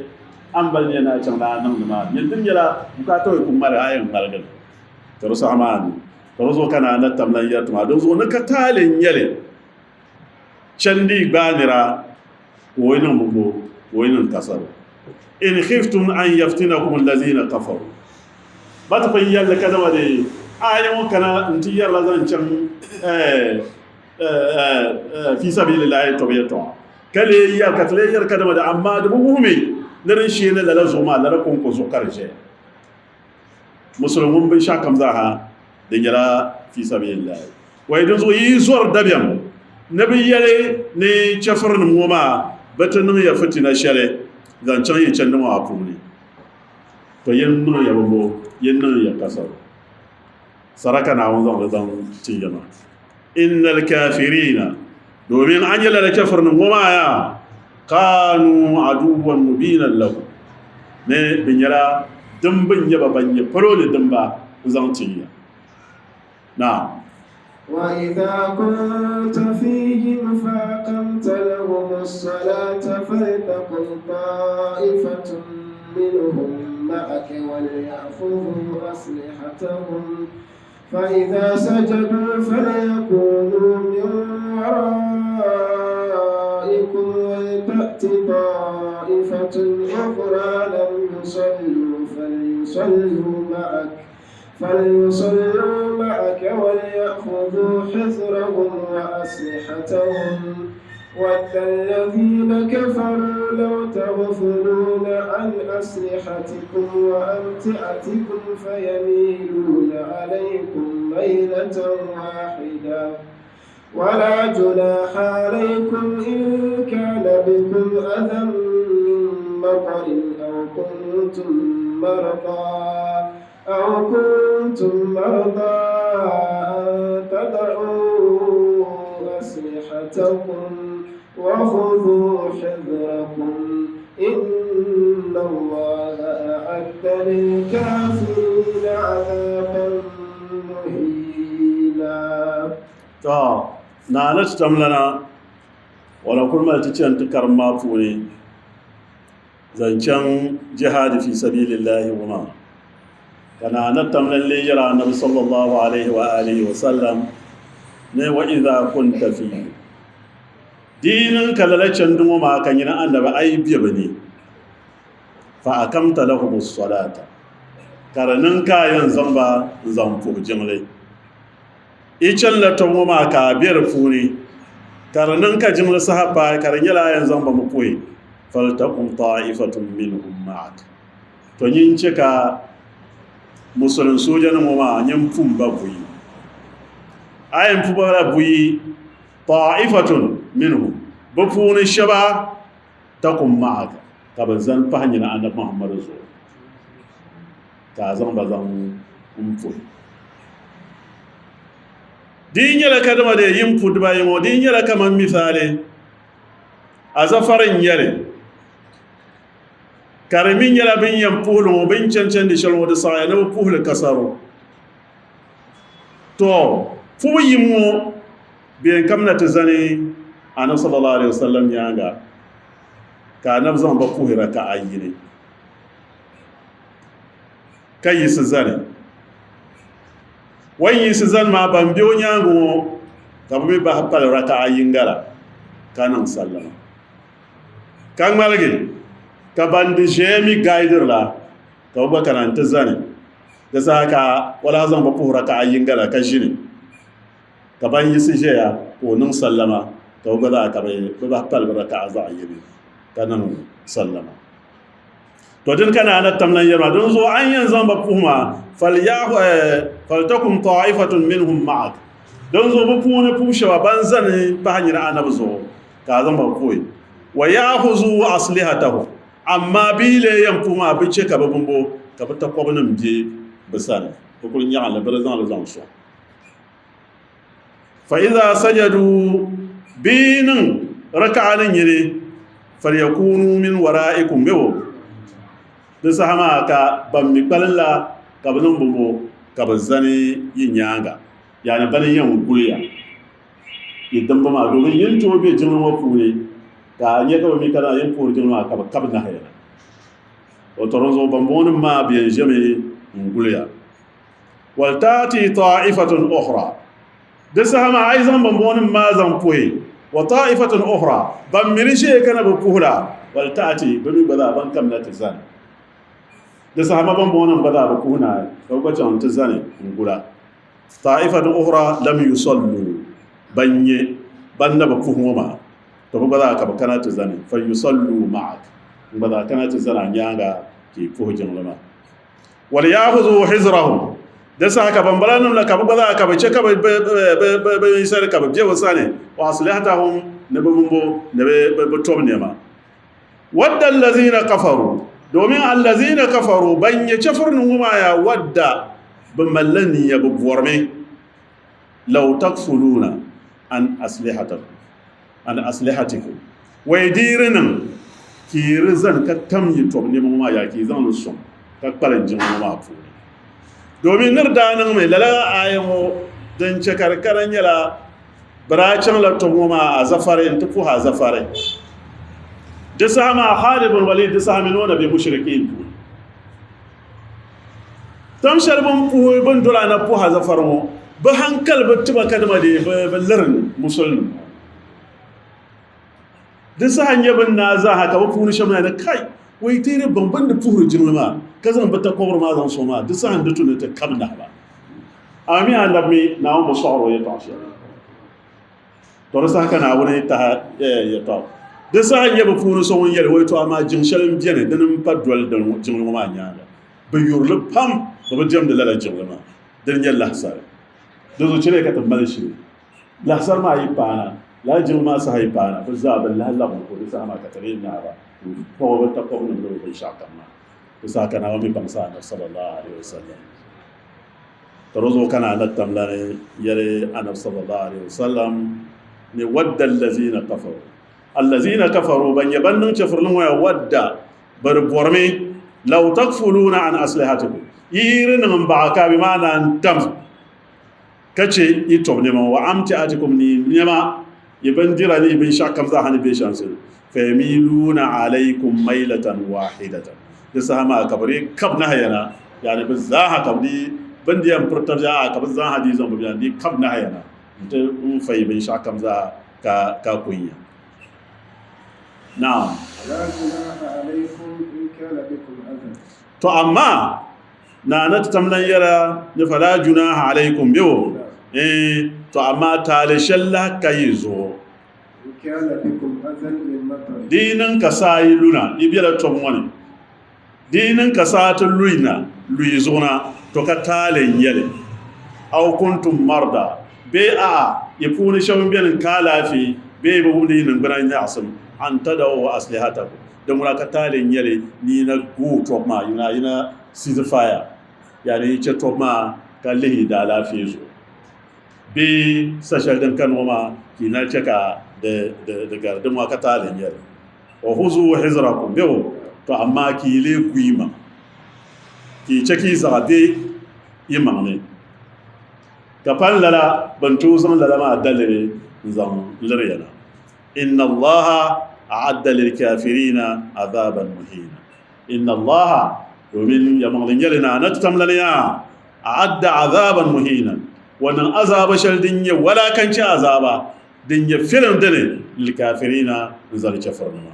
a ni mali niya ni a chaŋ ni a niŋ nimaani nyin din nyɛla bukaata yi ku mali a yɛn ŋmaligi li to di saha maa ni ka di zuɣu ka naa na tam lan yɛri ti maa dinzuɣu ni ka taali n-nyɛ li chandi gbaai nira ka o yi niŋ bimbo ka o yi niŋ kasaru in khiftum an yaftinakum allazina kafaru ba ti pun yɛlli kadama di aya ŋɔ kana n-ti yɛrila zaŋ chaŋ fi sabilillahi tɔbu yɛltɔɣa ka lee yɛri ka ti lee yɛri kadama di amaa di bi wuhimi ni din sheeni lala zuɣu maa lala kɔŋko zuɣu ka di ʒɛya Musulin ŋun binshɛɣu kam zaaha di nyɛla fi sabilillahi wai din zuɣu yi zɔri dabiɛm ni bi yɛli ni chɛfurinim ŋɔ maa bɛ ti niŋ ya fitina shɛli zaŋ chaŋ yi chandi maa puuni to yin niŋ ya bimbo yin niŋ ya kasaru saraka Naawuni zaŋ li zaŋ ti ya maa innal kafirina domin an yi lala chɛfurinim ŋɔ maa yaa kanu aduwan mubinan lakum ni bɛ nyɛla dimba n-nyɛ ba ban nyɛ palo ni dimba n-zaŋ tin ya. Naam. وإذا كنت فيهم فأقمت لهم الصلاة فلتقم طائفة منهم معك وليأخذوا أسلحتهم فإذا سجدوا فليكونوا من ورائكم ولتأت طائفة أخرى لم يصلوا فليصلوا معك وليأخذوا حذرهم وأسلحتهم ود الذين كفروا لو تغفلون عن أسلحتكم وأمتعتكم فيميلون عليكم ميلة واحدة ولا جناح عليكم إن كان بكم أذى من مطر أو كنتم مرضى أو كنتم مرضى أن تضعوا أسلحتكم وخذوا حذركم إن الله أعد للكافرين عذابا مهينا To naa ni ti tamlana wala kuli mali ti chani ti karim maa puuni zaŋ chaŋ jihaadi fi sabilillahi ŋɔ maa ka naa ni tamlan lee yɛri Anabi sallallahu alaihi wa alihi wa sallam ni wa idha kunta fihim di yi niŋ ka lala chandi ŋɔ maa ka nyini Anabi a yi be bɛ ni fa akamta lahumu salata ka di niŋ ka a yɛn zaŋ ba n-zaŋ puhi jiŋli Yi chanila tɔbu ŋɔ maa ka a be di puuni, ka di niŋ ka jiŋli saha paai ka di nyɛla a yɛn zaŋ ba mi puhi, faltakum taa'ifatun minhum ma'ak. To nyin chɛ ka musulin soojanim ŋɔ maa nyin pum ba buyi. A yɛn pu ba la buyi ta'ifatun minhum, bɛ puuni shɛba takum ma'aka, ka bɛ zani pahi nyini Anabi Muhammadu zuɣu, ka a zaŋ ba zaŋ m-puhi. Di yi nyɛla kadama dee yi ni pu dibayi ŋɔ, di yi nyɛla kaman misaali, Azafari n-nyɛ li. Ka di mi nyɛla bɛ ni yɛn puhili ŋɔ, bɛ ni chani chandi shɛli ŋɔ di saɣiya ni bɛ puhili kasaru. Tɔ! Pubu yim ŋɔ bɛ yɛn kamina ti zani Anabi sallallahu alaihi wasallam nyaaŋa ka Anabi zaŋ ba puhi raka'a yini ka yiɣisi zani. O ni yiɣisi zani maa ban be o nyaaŋa ŋɔ ka bɛ mi bahi pali raka'a yiŋga la ka niŋ sallama. Ka ŋmaligi ka ban di ʒɛya mi gaidiri la ka bɛ gba kana nti zani. Di saha ka o lahi zaŋ ba puhi raka'a yiŋga la ka ʒini. Ka ban yiɣisi ʒɛya ka o niŋ sallama ka bɛ gba zaa ka bɛ bahi pali bɛ raka'a zaɣ yini ka niŋ sallama. To dini ka naa na tam lan yɛri maa, dinzuɣu a ni yɛn zaŋ ba puhi maa, faltakum ta'ifatun minhum ma'ak, dinzuɣu bɛ puuni pubu shɛba ban zani pahi nyini anabi zuɣu ka a zaŋ ba puhi, wa ya'khuzu aslihatahum, amaa bɛ yi lee yɛn puhi maa bɛ chɛ ka bɛ bimbo ka bɛ takɔbinim be bɛ sani, bɛ kul nyaɣim li bɛ di zaŋ li zaŋ sɔŋ. Fa iza sajadu bɛ yi niŋ raka'a ni nyini falyakunu min wara'ikum bɛ di saha maa ka ban mi kpalim la ka bɛ niŋ bimbo ka bɛ zani yi nyaaŋa yaani bani yɛn guliya yi dimba maa domin yi ni tooi be jiŋli ŋɔ puuni ka a nya ka bɛ mi kana yi ni puhiri jiŋli maa ka bɛ kabi nahiya na o tɔri zuɣu bambɔŋɔnim maa bɛ yɛn ʒɛmi n-guliya. Waltaati ta'ifatun ukhra, di saha maa a yi zaŋ bambɔŋɔnim maa zaŋ puhi, wa ta'ifatun ukhra, ban mi di ʒee ka na bi puhi la, waltaati, bɛ mi gba zaa ban kamina ti zani. Di saha maa bambɔŋɔnim gba zaa bi puhi naai, ka bɛ gba chaŋ nti zani n-gula. Ta'ifatun ukhra lam yusallu, ban nyɛ ban na bi puhi ŋɔ maa, to bɛ gba zaa ka bɛ kana ti zani, falyusallu ma'ak, n gba zaa kana ti zani a nyaaŋa ka yi puhi jiŋli maa. Waliyahuzu hizrahum, di saha ka bambala nim la ka bi gba zaa ka bi chɛ ka bi yinsari ka bi bɛ bi sani, wa aslihatahum, ni bi bimbo ni bi tobu nɛma. Wadda allazina kafaru, domin allazina kafaru ban nyɛ chɛfurinim ŋɔ maa yaa wadda bi malila niya bi bɔrimi law takfuluna an aslihatakum an aslihatikum wai di yi di niŋ ka yi di zani ka tam yi tɔbu nɛma ŋɔ maa yaa ka yi zaŋ li sɔŋ ka kpalim jiŋli ŋɔ maa puuni. Domin ni di daa niŋmi lala aaya ŋɔ din chɛ ka di kana nyɛla bɛ daa chaŋla tɔbu ŋɔ maa Azafari nti puhi Azafari. Di saha maa Khalid bin Walid di saha mini o na be mushirikiin puuni. Tam shɛli bɛ ni puhi bɛ ni doli a na puhi Azafari ŋɔ bɛ hankali bi tiba kadama dee bɛ lirin musulinim ŋɔ. Di saha n-nyɛ bɛ ni naai zaaha ka bɛ puuni shɛba na ni kai, wai ti di baŋ bɛ ni puhiri jiŋli maa ka zaŋ bɛ takɔbiri maa zaŋ sɔŋ maa, di saha n-di tu ni ti kabi nahi ba. Amaa mi Anabi mi Naawuni bi sɔɣiri o yɛtɔɣ shɛli. Tɔ di saha ka Naawuni tahi yɛtɔɣa. Di saha n-nyɛ bɛ puuni so ŋun yɛli, Wai tɔ amaa jiŋ shɛli m-beni dini m-pa doli jiŋli ŋɔ maa nyaaŋa. Bɛ yuri li pam, bɛ bi diɛmdi lala jiŋli maa. Dini n-nyɛ lahisari. Dinzuɣu chɛliya ka ti mali shili. Lahisari maa yi paana, lala jiŋli maa saha yi paana, bɛ zaa bɛ lahi labimi ka o di saha maa ka ti dii naai ba n-kpuɣi bɛ takɔbinim ni bɛ binshɛɣukam maa. Di saha ka Naawuni mi baŋsi Anabi sallallahu alaihi wasallam. Ka di zuɣu ka Naa na tam lani yɛli Anabi sallallahu alaihi wasallam ni wadda allazina kafaru. Allazina kafaru ban nyɛ ban niŋ chɛfurili ŋɔ ya wadda bɛ di bɔrimi law takfuluna an aslihatikum yi yi di niŋ m-baɣa ka bɛ maana n-tam ka chɛ yi tɔbu nɛma wa amtiatikum ni yi nɛma, yi bindira ni yi binshɛɣu kam zaa ha ni be shɛm sani, fayamiluuna alaykum maylatan waahidatan, di saha maa ka bɛ dii kab nahiya na, yaani bɛ zaa ha ka bɛ dii bɛ ni di yɛn piri tabi a'a ka bɛ zaa ha dii zaŋ bɛ biɛla n-dii kab nahiya na nti n fa yi binshɛɣu kam zaa ka kun ya. Naam. La junaha alaykum in kana bikum adhan. To amaa Naa na ti tam lan yɛra ni fala junaha alaykum bɛ o eh to amaa taali shɛli lahi ka yi zuɣu. Di yi niŋ ka saa yi luna yi bela tɔbu ŋɔ ni. Di yi niŋ ka saa ti luyi na, lu yi zuɣu na, to ka taali n-nyɛ li. Aw kuntum marda, bee a'a, yi puuni shɛba m-beni n-ka alaafee, bee yi bi wumdi yi niŋgbuna nyaɣisim, an tada'u aslihatakum, din ŋuna ka taali n-nyɛ li ni yi na guui tɔbu maa, yi na yi na cease fire, yani yi chɛ tɔbu maa ka lihi yi daalaafee zuɣu, bee sa shɛli din kani ŋɔ maa ka yi na chɛ ka di gari, din ŋuna ka taali n-nyɛ li. Wa khuzuu hizrakum, bɛ o, to amaa ka yi lee gu yi maŋa, ka yi chɛ ka yi zaɣa be yi maŋ ni, ka pa ni lala bɛ ni tooi zaŋ lala maa daliri n-zaŋ liri ya na. Inna Allaha a'adda lilkafiriina adhaban muhiina. Inna Allaha, domin yɛlimaŋli nyɛli Naa na ti tam lala yaa, a'adda adhaban muhiina, o niŋ azaaba shɛli din nyɛ walakanchi azaaba din nyɛ filim dini lilkafirina n zali chɛfurinima.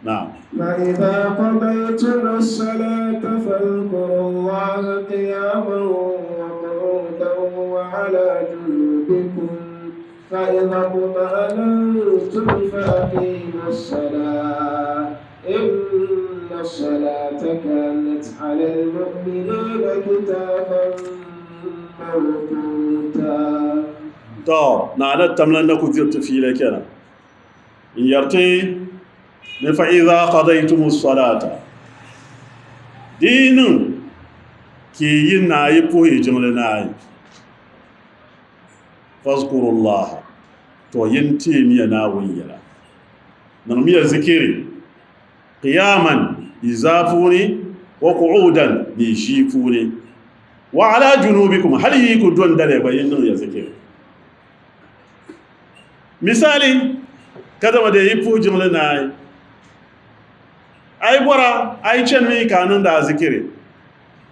Naam. فإذا قضيتم الصلاة فاذكروا الله قياما وقعودا وعلى جنوبكم فإذا اطمأننتم فأقيموا الصلاة إن الصلاة كانت على المؤمنين كتابا موقوتا To, naa na tamla na ku diri ti fiila kenan. N yɛri ti ni fa iza qadaytumu salata di yi niŋ ka yi yi naai puhi yi jiŋli naai fazkuru llaha to yin teemiya Naawuni yɛla niŋmiya zikiri qiyaman yi zaa puuni wa qu'udan ni yi ʒii puuni wa ala junubikum hali yi ku don daliya gba yin niŋya zikiri misali kadama da yi puhi jiŋli naai a yi bɔra a yi chanimi ka a niŋdi a zikiri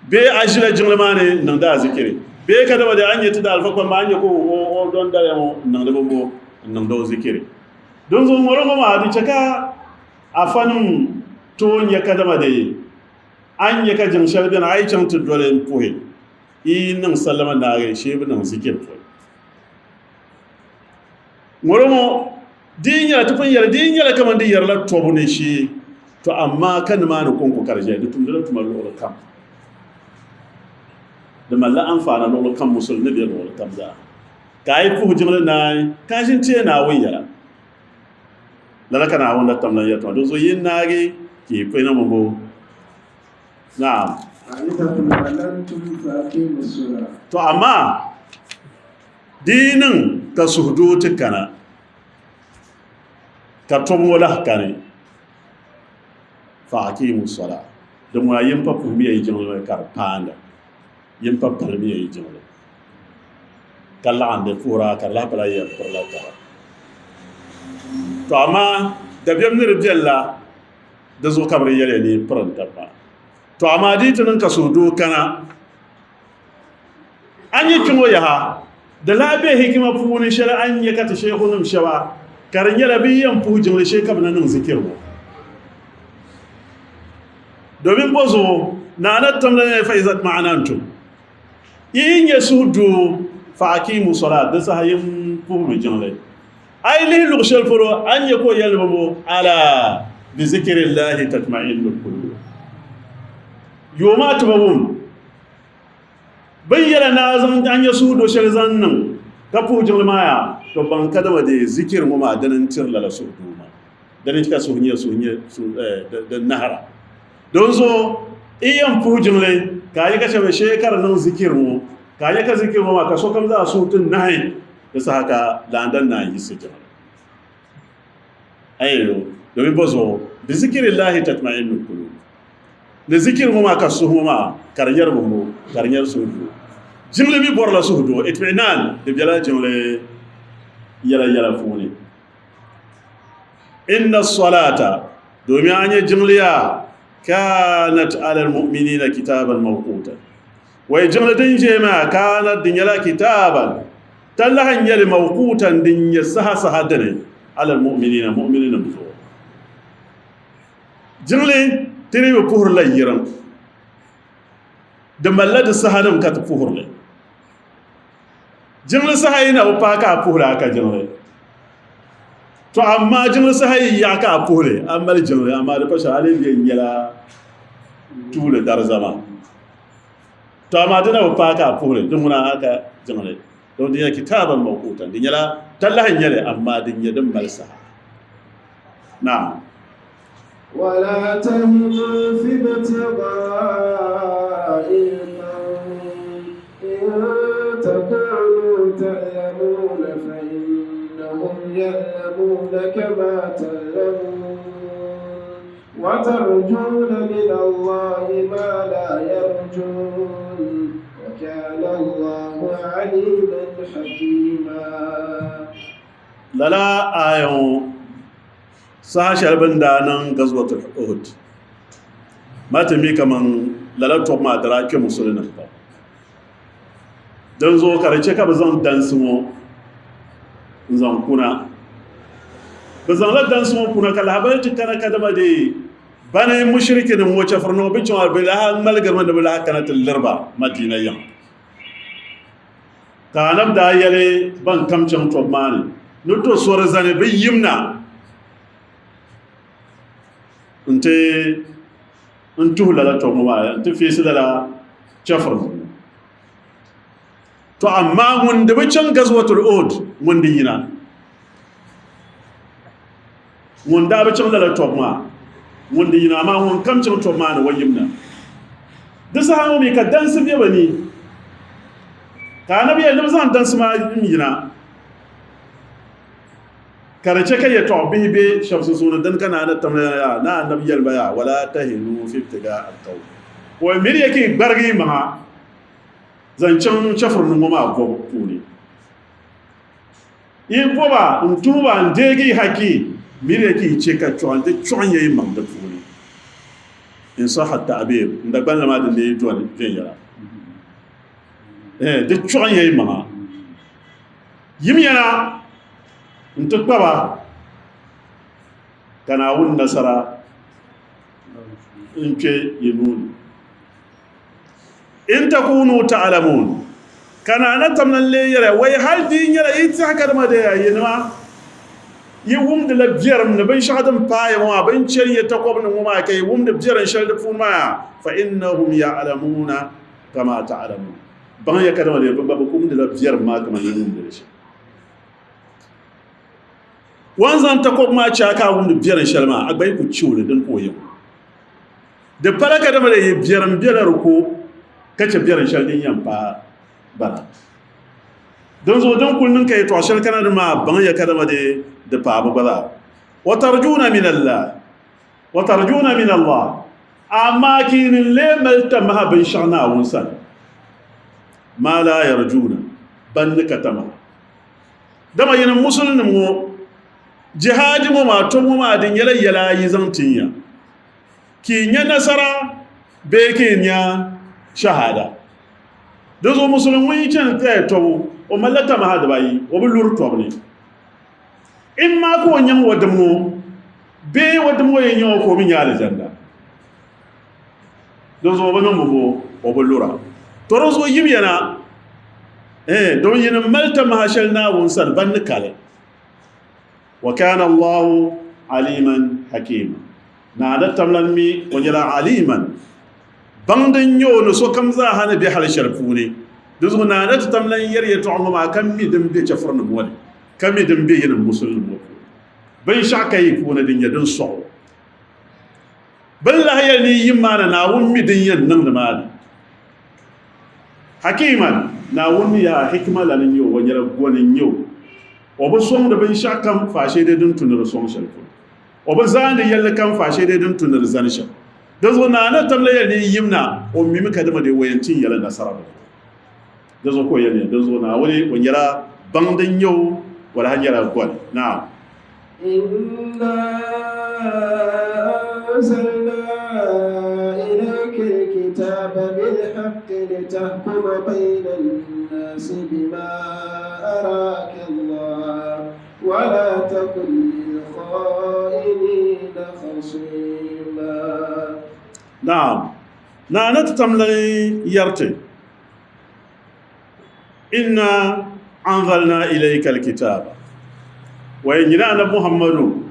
bee a ʒila jiŋli maa ni niŋdi a zikiri bee kadama da a nyɛ ti da alifa kpamba a nyɛ ka o don daliya ŋɔ n niŋdi bimbo n niŋdi o zikiri dinzuɣu ŋɔri ŋɔ maa di chɛ ka afanim tooi nyɛ kadama da a ni nya ka jiŋ shɛli beni a yi chaŋ ti doli m-puhi yi niŋ sallama naagi shee bi niŋ zikiri puhi. Ŋɔlo ŋɔ di yi nyɛla ti pun yɛli di yi nyɛla kaman di yɛrila tɔbu ni shee to amaa ka nimaani kɔŋko ka di ʒɛya di tumdila tuma luɣili kam di malila anfaani luɣili kam musulimi ni be luɣili kam zaa ka a yi puhi jiŋli naai ka a ʒini teei Naawuni yɛla. Lala ka Naawuni la tam lan yɛli tuma, dinzuɣu yi naagi ka yi puhi niŋ bɔŋɔ. Naam. To amaa di yi niŋ ka suhudoo ti kana ka tɔbu ŋɔ lahi kani, fa aqimu sala, din ŋuna yin pa puhimiya yi jiŋli maa ka di paanda, yin pa palimiya yi jiŋli. Ka laɣindi puhira ka di lahi pala yɛn pirila taba. To amaa dabiɛm ni di biɛlila di zuɣu ka bɛ di yɛliya ni yi pirim taba maa. To amaa di yi ti niŋ ka suhudoo kana, a ni nyɛ kpiŋɔ yaha, di lahi be hikima puuni shɛli a ni nya ka ti sheekhunim shɛba ka di nyɛla bɛ yi yɛn puhi jiŋli shee ka bɛ na niŋ zikiri ŋɔ. Domin bɔ zuɣu Naa na tamla ni fa iza tma'anantum. Yi yi nyɛ suhudoo, fa akiimu sɔlaat, di saha yin puhimi jiŋli. A yi lihi luɣ shɛli polo, a ni nya ka o yɛli ba bo, Alaa bi zikirillahi tatma'innul quluub. Yooi a tiba wum bɛ ni yɛla ni a zaŋ a nya suhudoo shɛli zaŋ niŋ ka puhi jiŋli maa yaa, to baŋ kadama dee zikiri ŋɔ maa dini n-tiri lala suhudoo maa. Dini n-chɛ ka suhu nyɛ suhu nyɛ din nahira. Dinzuɣu i yɛn puhi jiŋli ka a nya ka shɛba shee ka di niŋ zikiri ŋɔ, ka a nya ka zikiri ŋɔ maa ka sokam zaa suhu ti nahi, di saha ka laandan naan yiɣisi jiŋli. Ayo, domin bɔ zuɣu? Bi zikirillahi tatma'innul qulub. Ni zikiri ŋɔ maa ka suhu ŋɔ maa ka di nyɛri bumbu, ka di nyɛri suhudoo. Jiŋli mi bɔrila suhudoo, itmi'nan di bela jiŋli yɛla yɛla puuni. Inna salata domin a nyɛ jiŋliya kanat ala almu'minina kitaban mawquta wai jiŋli din ʒe maa kanat di nyɛla kitaban talahi n nyɛli mawqutan din nyɛ saha saha dini ala almu'minina mu'mininim zuɣu jiŋli ti ni bi puhirila yiriŋ di malila di sahanim ka ti puhirili Jiŋli saha yi na bi paai ka a puhili a ka jiŋli. To amaa jiŋli saha yi yaɣi ka a puhili, a mali jiŋli amaa di pa shɛli a lee yɛn nyɛla tuuli dariza maa. To amaa di na bi paai ka a puhili di ŋuna a ka jiŋli don di nyɛla kitaaban mawqutan, di nyɛla talahi n-nyɛ li amaa di nyɛ din mali saha. Naam. Wala tahinu fi ibtigha'il qawm in takunu ta'lamuna fa innahum ya'lamuna kama ta'lamun wa tarjuna min Allahi ma la yarjun wa kana Allahu 'aliman hakima. Lala aaya ŋɔ saha shɛli bɛ ni daa niŋ Gazwatul Uhud maa ti mi kaman lala tɔbu maa di daa kpe musulinima pam. Dinzuɣu ka di chɛ ka bɛ zaŋ dansi ŋɔ n-zaŋ kuna. Bɛ zaŋla dansi ŋɔ kuna ka lahabali ti kana kadama dee bani mushirikinim ŋɔ chɛfurinim ŋɔ bɛ chaŋ bɛ lahi ŋmaligirimi ni bɛ lahi kana ti liri ba Madina yiŋa. Ka Anabi daa yɛli ban kam chaŋ tɔbu maa ni ni to sori zani bɛ yim na nti n tuhi lala tɔbu ŋɔ maa nti feesi lala chɛfuri ŋɔ. To amaa ŋun di bi chaŋ Gazwatul Uhud ŋun di yina ŋun daa bi chaŋ lala tɔbu maa ŋun di yina amaa ŋun kam chaŋ tɔbu maa ni o yim na. Di saha ŋɔ mi ka dansi be bɛ ni ka anabi yɛli ni bɛ zaŋ dansi maa n yina ka di chɛ ka yɛtɔɣ bihi be shɛb sunsuuni dini ka naa ni tam ya ni anabi yɛli ba yaa wala tahinu fi ibtigaa al-qawm o miri ya ka yi gbarigi yi maŋa zaŋ chaŋ chɛfurinim ŋɔ maa bɔbu puuni. Yi bɔba n-tuhi ba n-deegi yi haki, miriya ka yi chɛ ka di chɔɣin ya yi maŋ di puuni. In sahha ta'bir, n Dagbanli maa din lee doli viɛnyɛla. Di chɔɣin ya yi maŋa. Yimiya na nti kpa ba, ka Naawuni nasara n-kpe yi nuu ni. In takunu ta'lamun, ka naa na tam lan lee yɛliya, Wai hal di yi nyɛla yi tɛha kadama dee ya yinima yi wumdila biɛrim ni binshɛɣu din paai ya ŋɔ maa, bɛ ni chɛri ya takɔbi ni ŋɔ maa, ka yi wumdi biɛrim shɛli di puuni maa, fa innahum ya'lamuuna kama ta'lamun. Baŋ ya kadama dee bɛ gba bɛ wumdila biɛrim maa kaman yi ni wumdi li shɛm. O ni zaŋ takɔbi maa chɛ a ka a wumdi biɛrim shɛli maa, a gba yi ku chɛ o li, dini ka o yɛn. Di pala kadama di yi biɛrim bela di ko ka chɛ biɛrim shɛli din yɛn paai bana. Dinzuɣu din kuli niŋ ka yɛtɔɣ shɛli kana di maa baŋ ya kadama di di paai bɛ gba zaa. Wa tarjuna min Allah, wa tarjuna min Allah, amaa ka yi ni lee mali tamaha binshɛɣu Naawuni sani, ma la yarjuna, ban ni ka tamaha. Dama yinim Musulinim ŋɔ, jihaadi ŋɔ maa, tɔbu ŋɔ maa di nyɛla yɛla ayi zaŋ tin ya. Ka yi nya nasara bee ka yi nya shahada. Dinzuɣu musulim ŋun yi chani taya tɔbu, o malila tamaha dibayi, o bi luri tɔbu ni. Imma ka o nyaŋ o dim ŋɔ bee o dim ŋɔ yɛn nyaŋ o ka o mi nya alizanda. Dinzuɣu o bi niŋ bɔbɔ, o bi lura. Tɔ dinzuɣu yimiya na, eh, domin yinim mali tamaha shɛli Naawuni sani ban ni kali. Wa kana Allahu aliman hakima. Naa ni tamlan mi o nyɛla aliman, baŋdi n-nyɛ o ni sokam zaa ha ni be hali shɛli puuni. Dinzuɣu naa ni ti tamlan yɛri yɛtɔɣa ŋɔ maa ka mi din be chɛfurinim ŋɔ ni, ka mi din be yinim Musulinim ŋɔ puuni. Binshɛɣu ka yi puuni din nyɛ din sɔɣ o. Bɛ ni lahi yɛli ni yi yim maa ni Naawuni mi din yɛn niŋ nimaani. Hakiman, Naawuni mi yaa hikima lana n-nyɛ o, o nyɛla goni n-nyɛ o. O bi sɔŋdi binshɛɣu kam faashee dee din tu ni di sɔŋ shɛli polo. O bi zaandi yɛlli kam faashee dee din tu ni di zani shɛm. Dinzuɣu Naa ni tamla yɛli ni yi yim na, o mimi kadama dee o yɛn tin ya la nasara bɛ puuni. Dinzuɣu ka o yɛli ya, dinzuɣu Naawuni o nyɛla baŋdi n-nyɛ o, o lahi nyɛla goni. Naam. Inna anzalna ilayka al-kitaba bil-haqqi litahkuma bayna an-nasi bima araka Allah wa la takun lil-kha'inina khasima. Naam. Naa ni ti tam lan yɛri ti, Inna anzalna ilayka alkitaba wa nyina annabi Muhammadu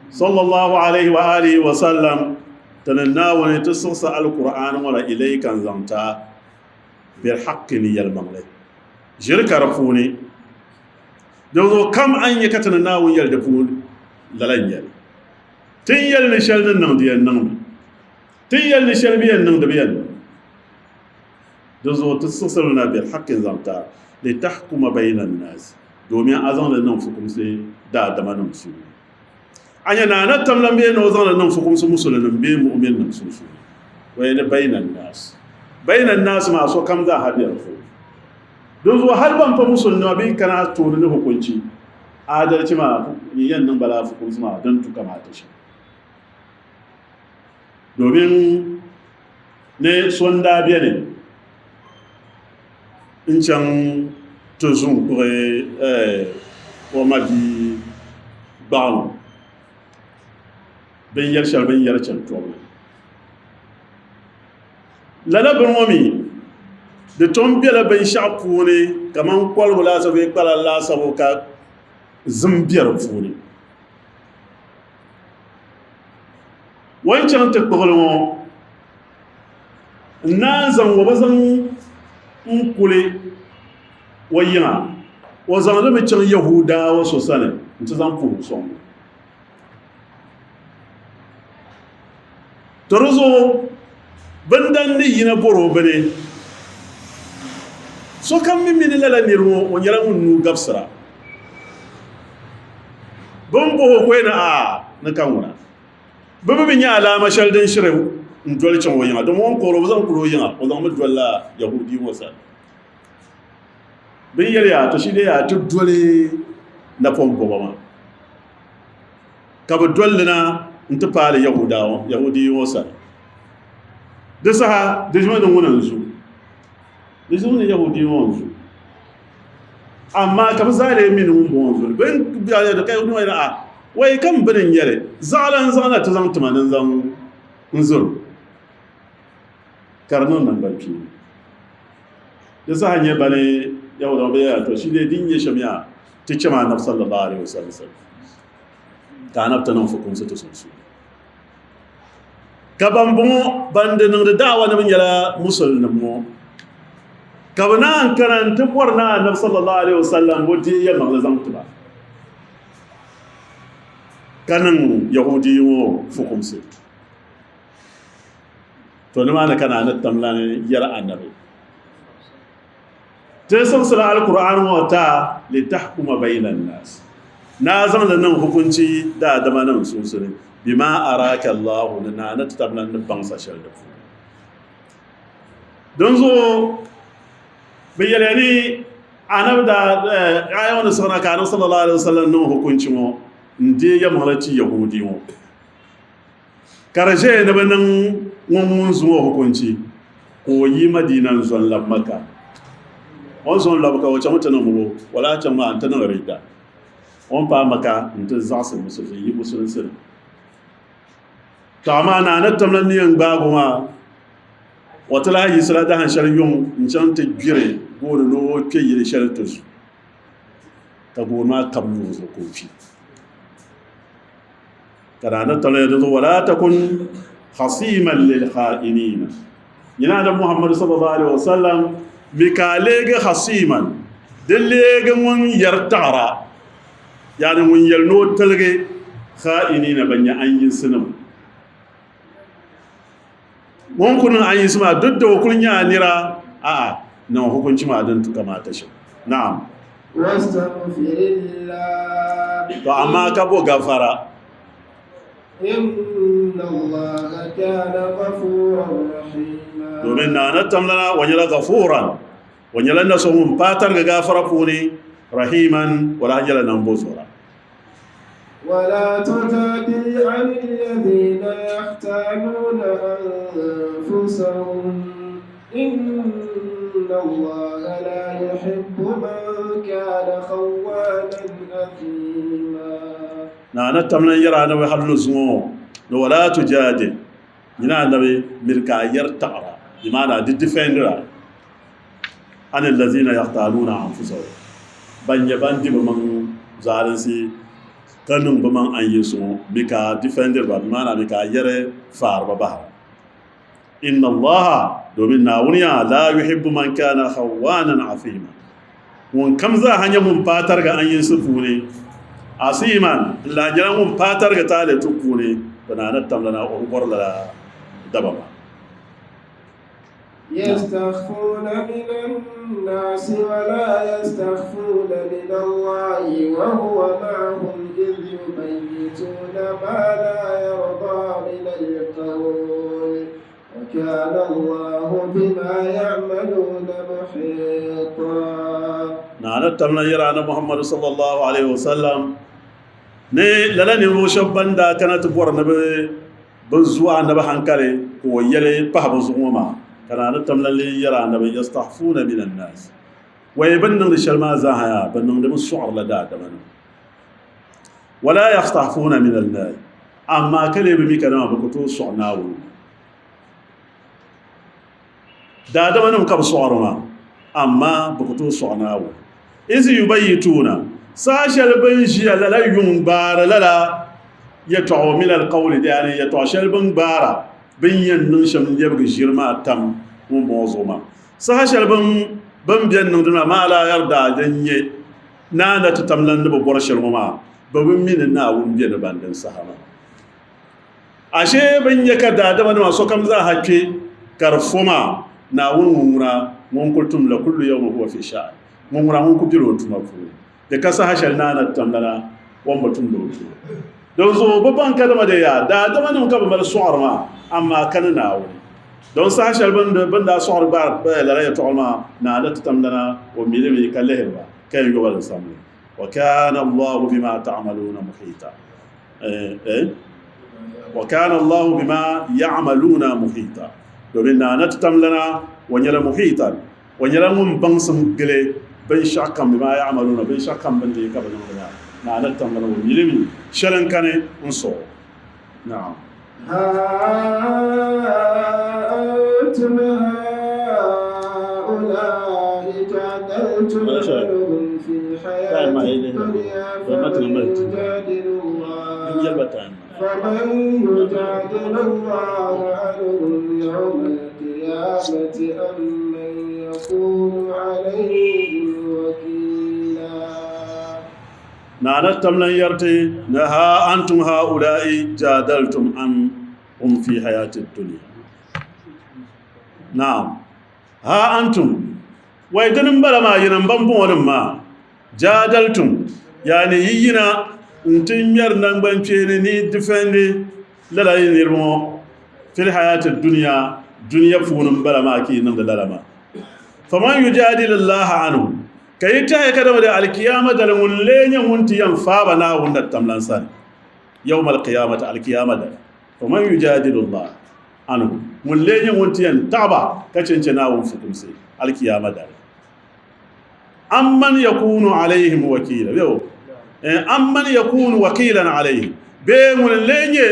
sallallahu alaihi wa alihi wa sallam. Ti ni Naawuni ti siɣisi Alkur'aani ŋɔ la ilayka n-zaŋ ti a bilhaqqi ni yɛlimaŋli, ʒiri ka di puuni. Dinzuɣu kam a ni nya ka ti ni Naawuni yɛli di puuni, lala n-nyɛ li. Ti ni yɛli ni shɛli ni niŋ di yɛn niŋmi. Ti ni yɛli ni shɛli bi yɛn niŋ di bi yɛn niŋ. Dinzuɣu ti siɣisi li na bilhaqqi n-zaŋ ti a, litahkuma bayna annaasi, domin a zaŋ li niŋ fukumsi daadamanim sunsuuni. A nya naa na tam lan bee ni o zaŋ li niŋ fukumsi musulinim bee mu'minnim sunsuuni. O yɛli bayna annaasi. Bayna annaasi maa sokam zaa ha be di puuni. Dinzuɣu hali ban pa musulinima bɛ yi kana a tooni ni hukunchi, adalchi maa ni yɛn niŋ ba lala fukumsi maa din tu kamaata shɛm. Domin ni so n-daa beni n-chaŋ ti zuŋ kpuɣi o ma bia gbaɣino binyɛr shɛli bɛ ni yɛri chani tɔbu ni. Lala bini ŋɔ mi di tom bela binshɛɣu puuni kaman koligu laasabu bee kpalali laasabu ka zim be di puuni. O ni chaŋ ti kpuɣili ŋɔ n naan zaŋ o bi zaŋ n kuli o yiŋa, o zaŋ li mi chaŋ Yahuudawa so sani nti zaŋ puhi o sɔŋ o. To di zuɣu bindan ni yina bɔr o bini, sokam mi mi ni lala nir ŋɔ o nyɛla ŋun nuu gabisira. Bɛ ni bɔh o ka o yɛli ni aai ni ka ŋuna. Bɛ mi bi nya alaama shɛli din shiri n-doli chaŋ o yiŋa, dama o ni kɔri o bi zaŋ kuli o yiŋa, o zaŋmi dolila Yahudi ŋɔ sani. Bɛ ni yɛli ya, to shi dee yaa ti doli napɔŋ bɔba maa. Ka bɛ doli li na nti paali Yahudi ŋɔ sani. Di saha di ʒimi ni ŋuna n-zu. Di ʒimi ni Yahudi ŋɔ n-zu. Amaa ka bɛ zaa lee mi ni ŋumbɔŋɔ n-zu li. Bɛ ni yɛli ka Yahudi ŋɔ yɛli, A, wai kam bini n-nyɛ li? Zaɣila n-zaŋ na ti zaŋ ti ma ni n zaŋ n-ziri o. Ka di niŋ naŋgbankpeeni. Di saha nyɛ bani Yahuda ŋɔ bɛ yɛli, To shi dee din nyɛ shɛm yaa ti cham Anabi sallallahu alaihi wasallam sani ka Anabi ti niŋ fukumsi ti sunsuuni. Ka ban bɔŋɔ ban di niŋdi da'awa ni bɛ nyɛla musulinim ŋɔ ka bɛ naan kana n-ti bɔri ni Anabi sallallahu alaihi wasallam bo deei yɛlimaŋli zaŋ ti ba ka niŋ Yahudi ŋɔ fukumsi. To nimaani ka naa ni tam lan yɛli Anabi, Ti siɣisila Alkur'aani ŋɔ ti a litahkuma bayna annaas, ni a zaŋ li niŋ hukunchi daadamanim sunsuuni, bima araka Allahu, ni naa ni ti tam lan ni baŋsa shɛli di puuni. Dinzuɣu bɛ yɛliya ni Anabi daa aaya ŋɔ ni siɣina ka Anabi sallallahu alaihi wasallam niŋ hukunchi ŋɔ n-deei yɛlimaŋli ti Yahudi ŋɔ. Ka di ʒɛya ni bɛ niŋ ŋun ŋun zuŋ o hukunchi ka o yi Madina n-zo n-labi Maka. O ni zo n-labi ka o chaŋ ti niŋ bo? O lahi chaŋ maa nti niŋ ridda. O ni paai Maka nti zaɣisi musulinsi n-yi musulinsi ni. Tɔ amaa naa ni timla ni yɛn gbaagi o maa, o ti lahi yiɣisila dahin shɛli yuŋ n-chaŋ ti gbiri gooni ni o kpe yili shɛli ti zu ka gooni maa kabi lu o zuɣu ka o kpi. Ka daa ni tɔliya di zuɣu wala takun khasiman lil kha'inina nyina Annabi Muhammad sallallahu alaihi wasallam mi ka a leegi khasiman di leegi ŋun yɛri taɣira yaani ŋun yɛli ni o tiligi kha'inina ban nyɛ anyinsinima ŋun ku niŋ anyinsi maa duk da o kuli nyɛ a nira a'a niŋ hukunchi maa din tu kamaata shɛm. Naam. Wastaghfirillah. To amma ka bo gafara. Inna Allaha kana ghafuran rahima. Domin na na tamlana wa nyɛla ghafuran o nyɛla na so ŋun paai tariga gafara puuni rahiman o lahi nyɛla nambo zora. ولا تجادل عن الذين يختانون أنفسهم إن الله لا يحب من كان خوانا أثيما Na na tamla yɛra anabi hali ni zuŋɔ ni wala tujadil nyina anabi miri ka a yɛri taɣira bi maana di defendira an allazina yaktaluna anfusahum ban nyɛ ban di bɛ maŋ zaalinsi. Ka niŋ bɛ maŋ anyinsi ŋɔ mi ka a difɛndiri ba, bɛ maana mi ka a yɛri faari ba bahira. Inna Allaha, domin Naawuni yaa, laa yuhibbu man kana khawwanan athima. Ŋun kam zaaha nyɛ ŋun paai tariga anyinsi puuni, asiman, n-lahi nyɛla ŋun paai tariga taali tubu puuni, bɛ naai ni tamlana o bi bɔri lala daba maa. يستخفون من الناس ولا يستخفون من الله وهو معهم إذ يبيتون ما لا يرضى من القول وكان الله بما يعملون محيطا. Naa ni tamla yɛra ni Muhammadu sallallahu alaihi wasallam ni lala ninvuɣu shɛba ban daa kana ti bɔri ni bɛ zu Annabi hankali ka o yɛli pahi bɛ zuɣu ŋɔ maa, ka Naa ni tamla lee yɛri Annabi, Yastahfuuna mina nnaas, wai bɛ ni niŋdi shɛli maa zaaha yaa bɛ niŋdimi sɔɣirila daadamanim. Walaa yastahfuuna mina llaahi, amaa ka lee bi mi kadama bɛ ku tooi sɔɣi Naawuni. Daadamanim ka bɛ sɔɣiri maa, amaa bɛ ku tooi sɔɣi Naawuni. Iz yubayyituuna, saha shɛli bɛ ni ʒiya lala yuŋ gbaari lala yɛtɔɣa min alqawli, yani yɛtɔɣ shɛli bɛ ni gbaara bɛ ni yɛn niŋ shɛm n-lɛbigi ʒiri maa tam ŋumbɔŋɔ zuɣu maa. Saha shɛli bɛ ni bɛn niŋdi maa, maa laa yardaa, din nyɛ Naa na ti tam lan ni bi bɔri shɛli ŋɔ maa, bɛ bi mi ni Naawuni be ni ban din saha maa. Ashe bɛ ni nya ka daadamanima sokam zaaha kpe ka di fo maa, Naawuni ŋun ŋuna ŋun kul tumdila kullu yawmin huwa fi sha'an, ŋun ŋuna ŋun kul bela o tuma puuni. Di ka saha shɛli Naa na ti tam lana o ni bi tumdi o tuma. Dinzuɣu bɛ baŋ kadama di yaa daadamanim ka bɛ mali sɔɣiri maa, amaa ka ni Naawuni. Don saha shɛli bɛ ni daa sɔɣiri gbaari lala yɛtɔɣili maa, Naa na ti tam lana o mi li mi ka lihiri ba ka yɛn yo ba di samli. Wa kana Allahu bima ta'maluna muhita. Wa kana Allahu bima ya'maluna muhita. Domin Naa na ti tam lana o nyɛla muhitan, o nyɛla ŋun baŋsim gili binshɛɣu kam, bima ya'maluna, binshɛɣu kam bɛ ni deei ka bɛ niŋdi maa. Naa na ti tam lana o mi li mi, shɛli n-kani n-sɔɣ o. Naam. ها أنتم هؤلاء جادلتم عنهم في الحياة الدنيا فمن يجادل الله عنهم يوم القيامة أم من يكون عليهم وكيلا. Naa na tam lan yɛri ti ni ha antum haula'i jadaltum anhum fi hayati dunya. Naam. Ha antum, wai dini m-bala maa yinim ban bɔŋɔnim maa, jadaltum, yani yi yina nti ŋmɛri naŋgbankpeeni ni yi difɛndi lala yi niriba ŋɔ fil hayati dunya, dunia puuni m-bala maa ka yi niŋdi lala maa. Faman yujadilillaha anhum, Ka yi tɛhi kadama di alkiyama dali ŋun lee nyɛ ŋun ti yɛn faai ba Naawuni na tamlan sani, yawma alqiyamati, alkiyama dali. Faman yujadilu Allah anhu, ŋun lee nyɛ ŋun ti yɛn taɣi ba ka chɛ n-chɛ Naawuni fukumsi alkiyama dali. Amman yakunu alayhim wakiila, bee o? Amman yakunu wakiilan alayhim, bee ŋun n-lee nyɛ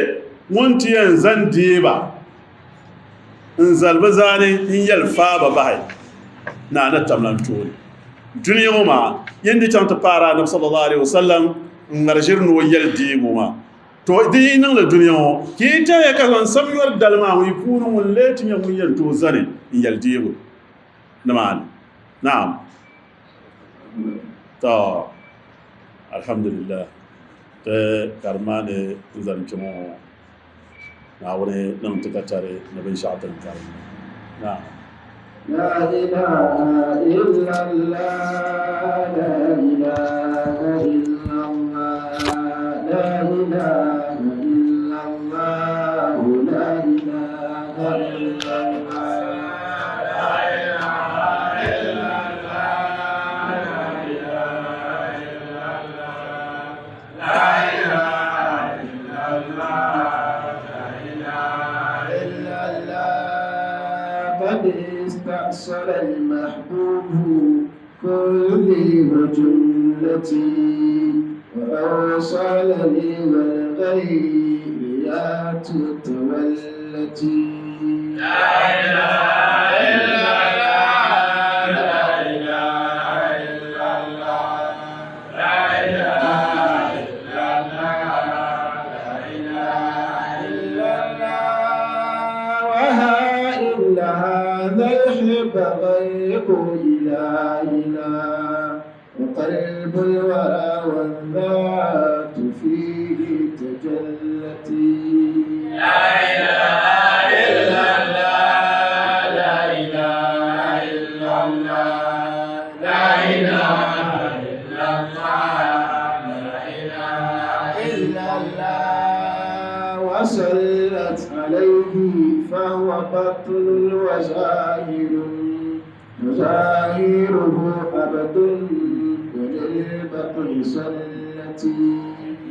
ŋun ti yɛn zan deei ba n-zali bɛ zaani n-yɛli faai ba bahi Naa ni tamlan tooni. Dunia ŋɔ maa yin di chaŋ ti paari Anabi sallallahu alaihi wasallam n-ŋmari ʒiri ni o yɛli deegi o maa. To di yi niŋli dunia ŋɔ ka yi tɛhiya ka zaŋ samyɔri dali maa ŋun yi puuni ŋun lee ti nyɛ ŋun yɛn tooi zani n-yɛli deegi o nimaani. Naam. To alhamdulillah ti karimma ni n-zani kpe ŋɔ ŋɔ. Naawuni niŋ ti ka tari ni binshɛɣu ti ni karim. Naam. La ilaha illallah, la ilaha illallah, la ilaha illallah, la ilaha illallah. La ilaha illallah, la ilaha illallah, la ilaha illallah, la ilaha illallah. قد استأصل المحبوب كلي وجملتي وأوصلني والغيريات تولتي. لا إله إلا الله، لا إله إلا الله، لا إله إلا الله. ذا الحب غيب إلهنا وقلب الورى والذات فيه تجلت. لا إله إلا الله، لا إله إلا الله، لا إله إلا الله، لا إله إلا الله. وصلت عليه فهو بطن وظاهر، وظاهره أبد، وللبطن صلتي.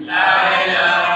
لا إله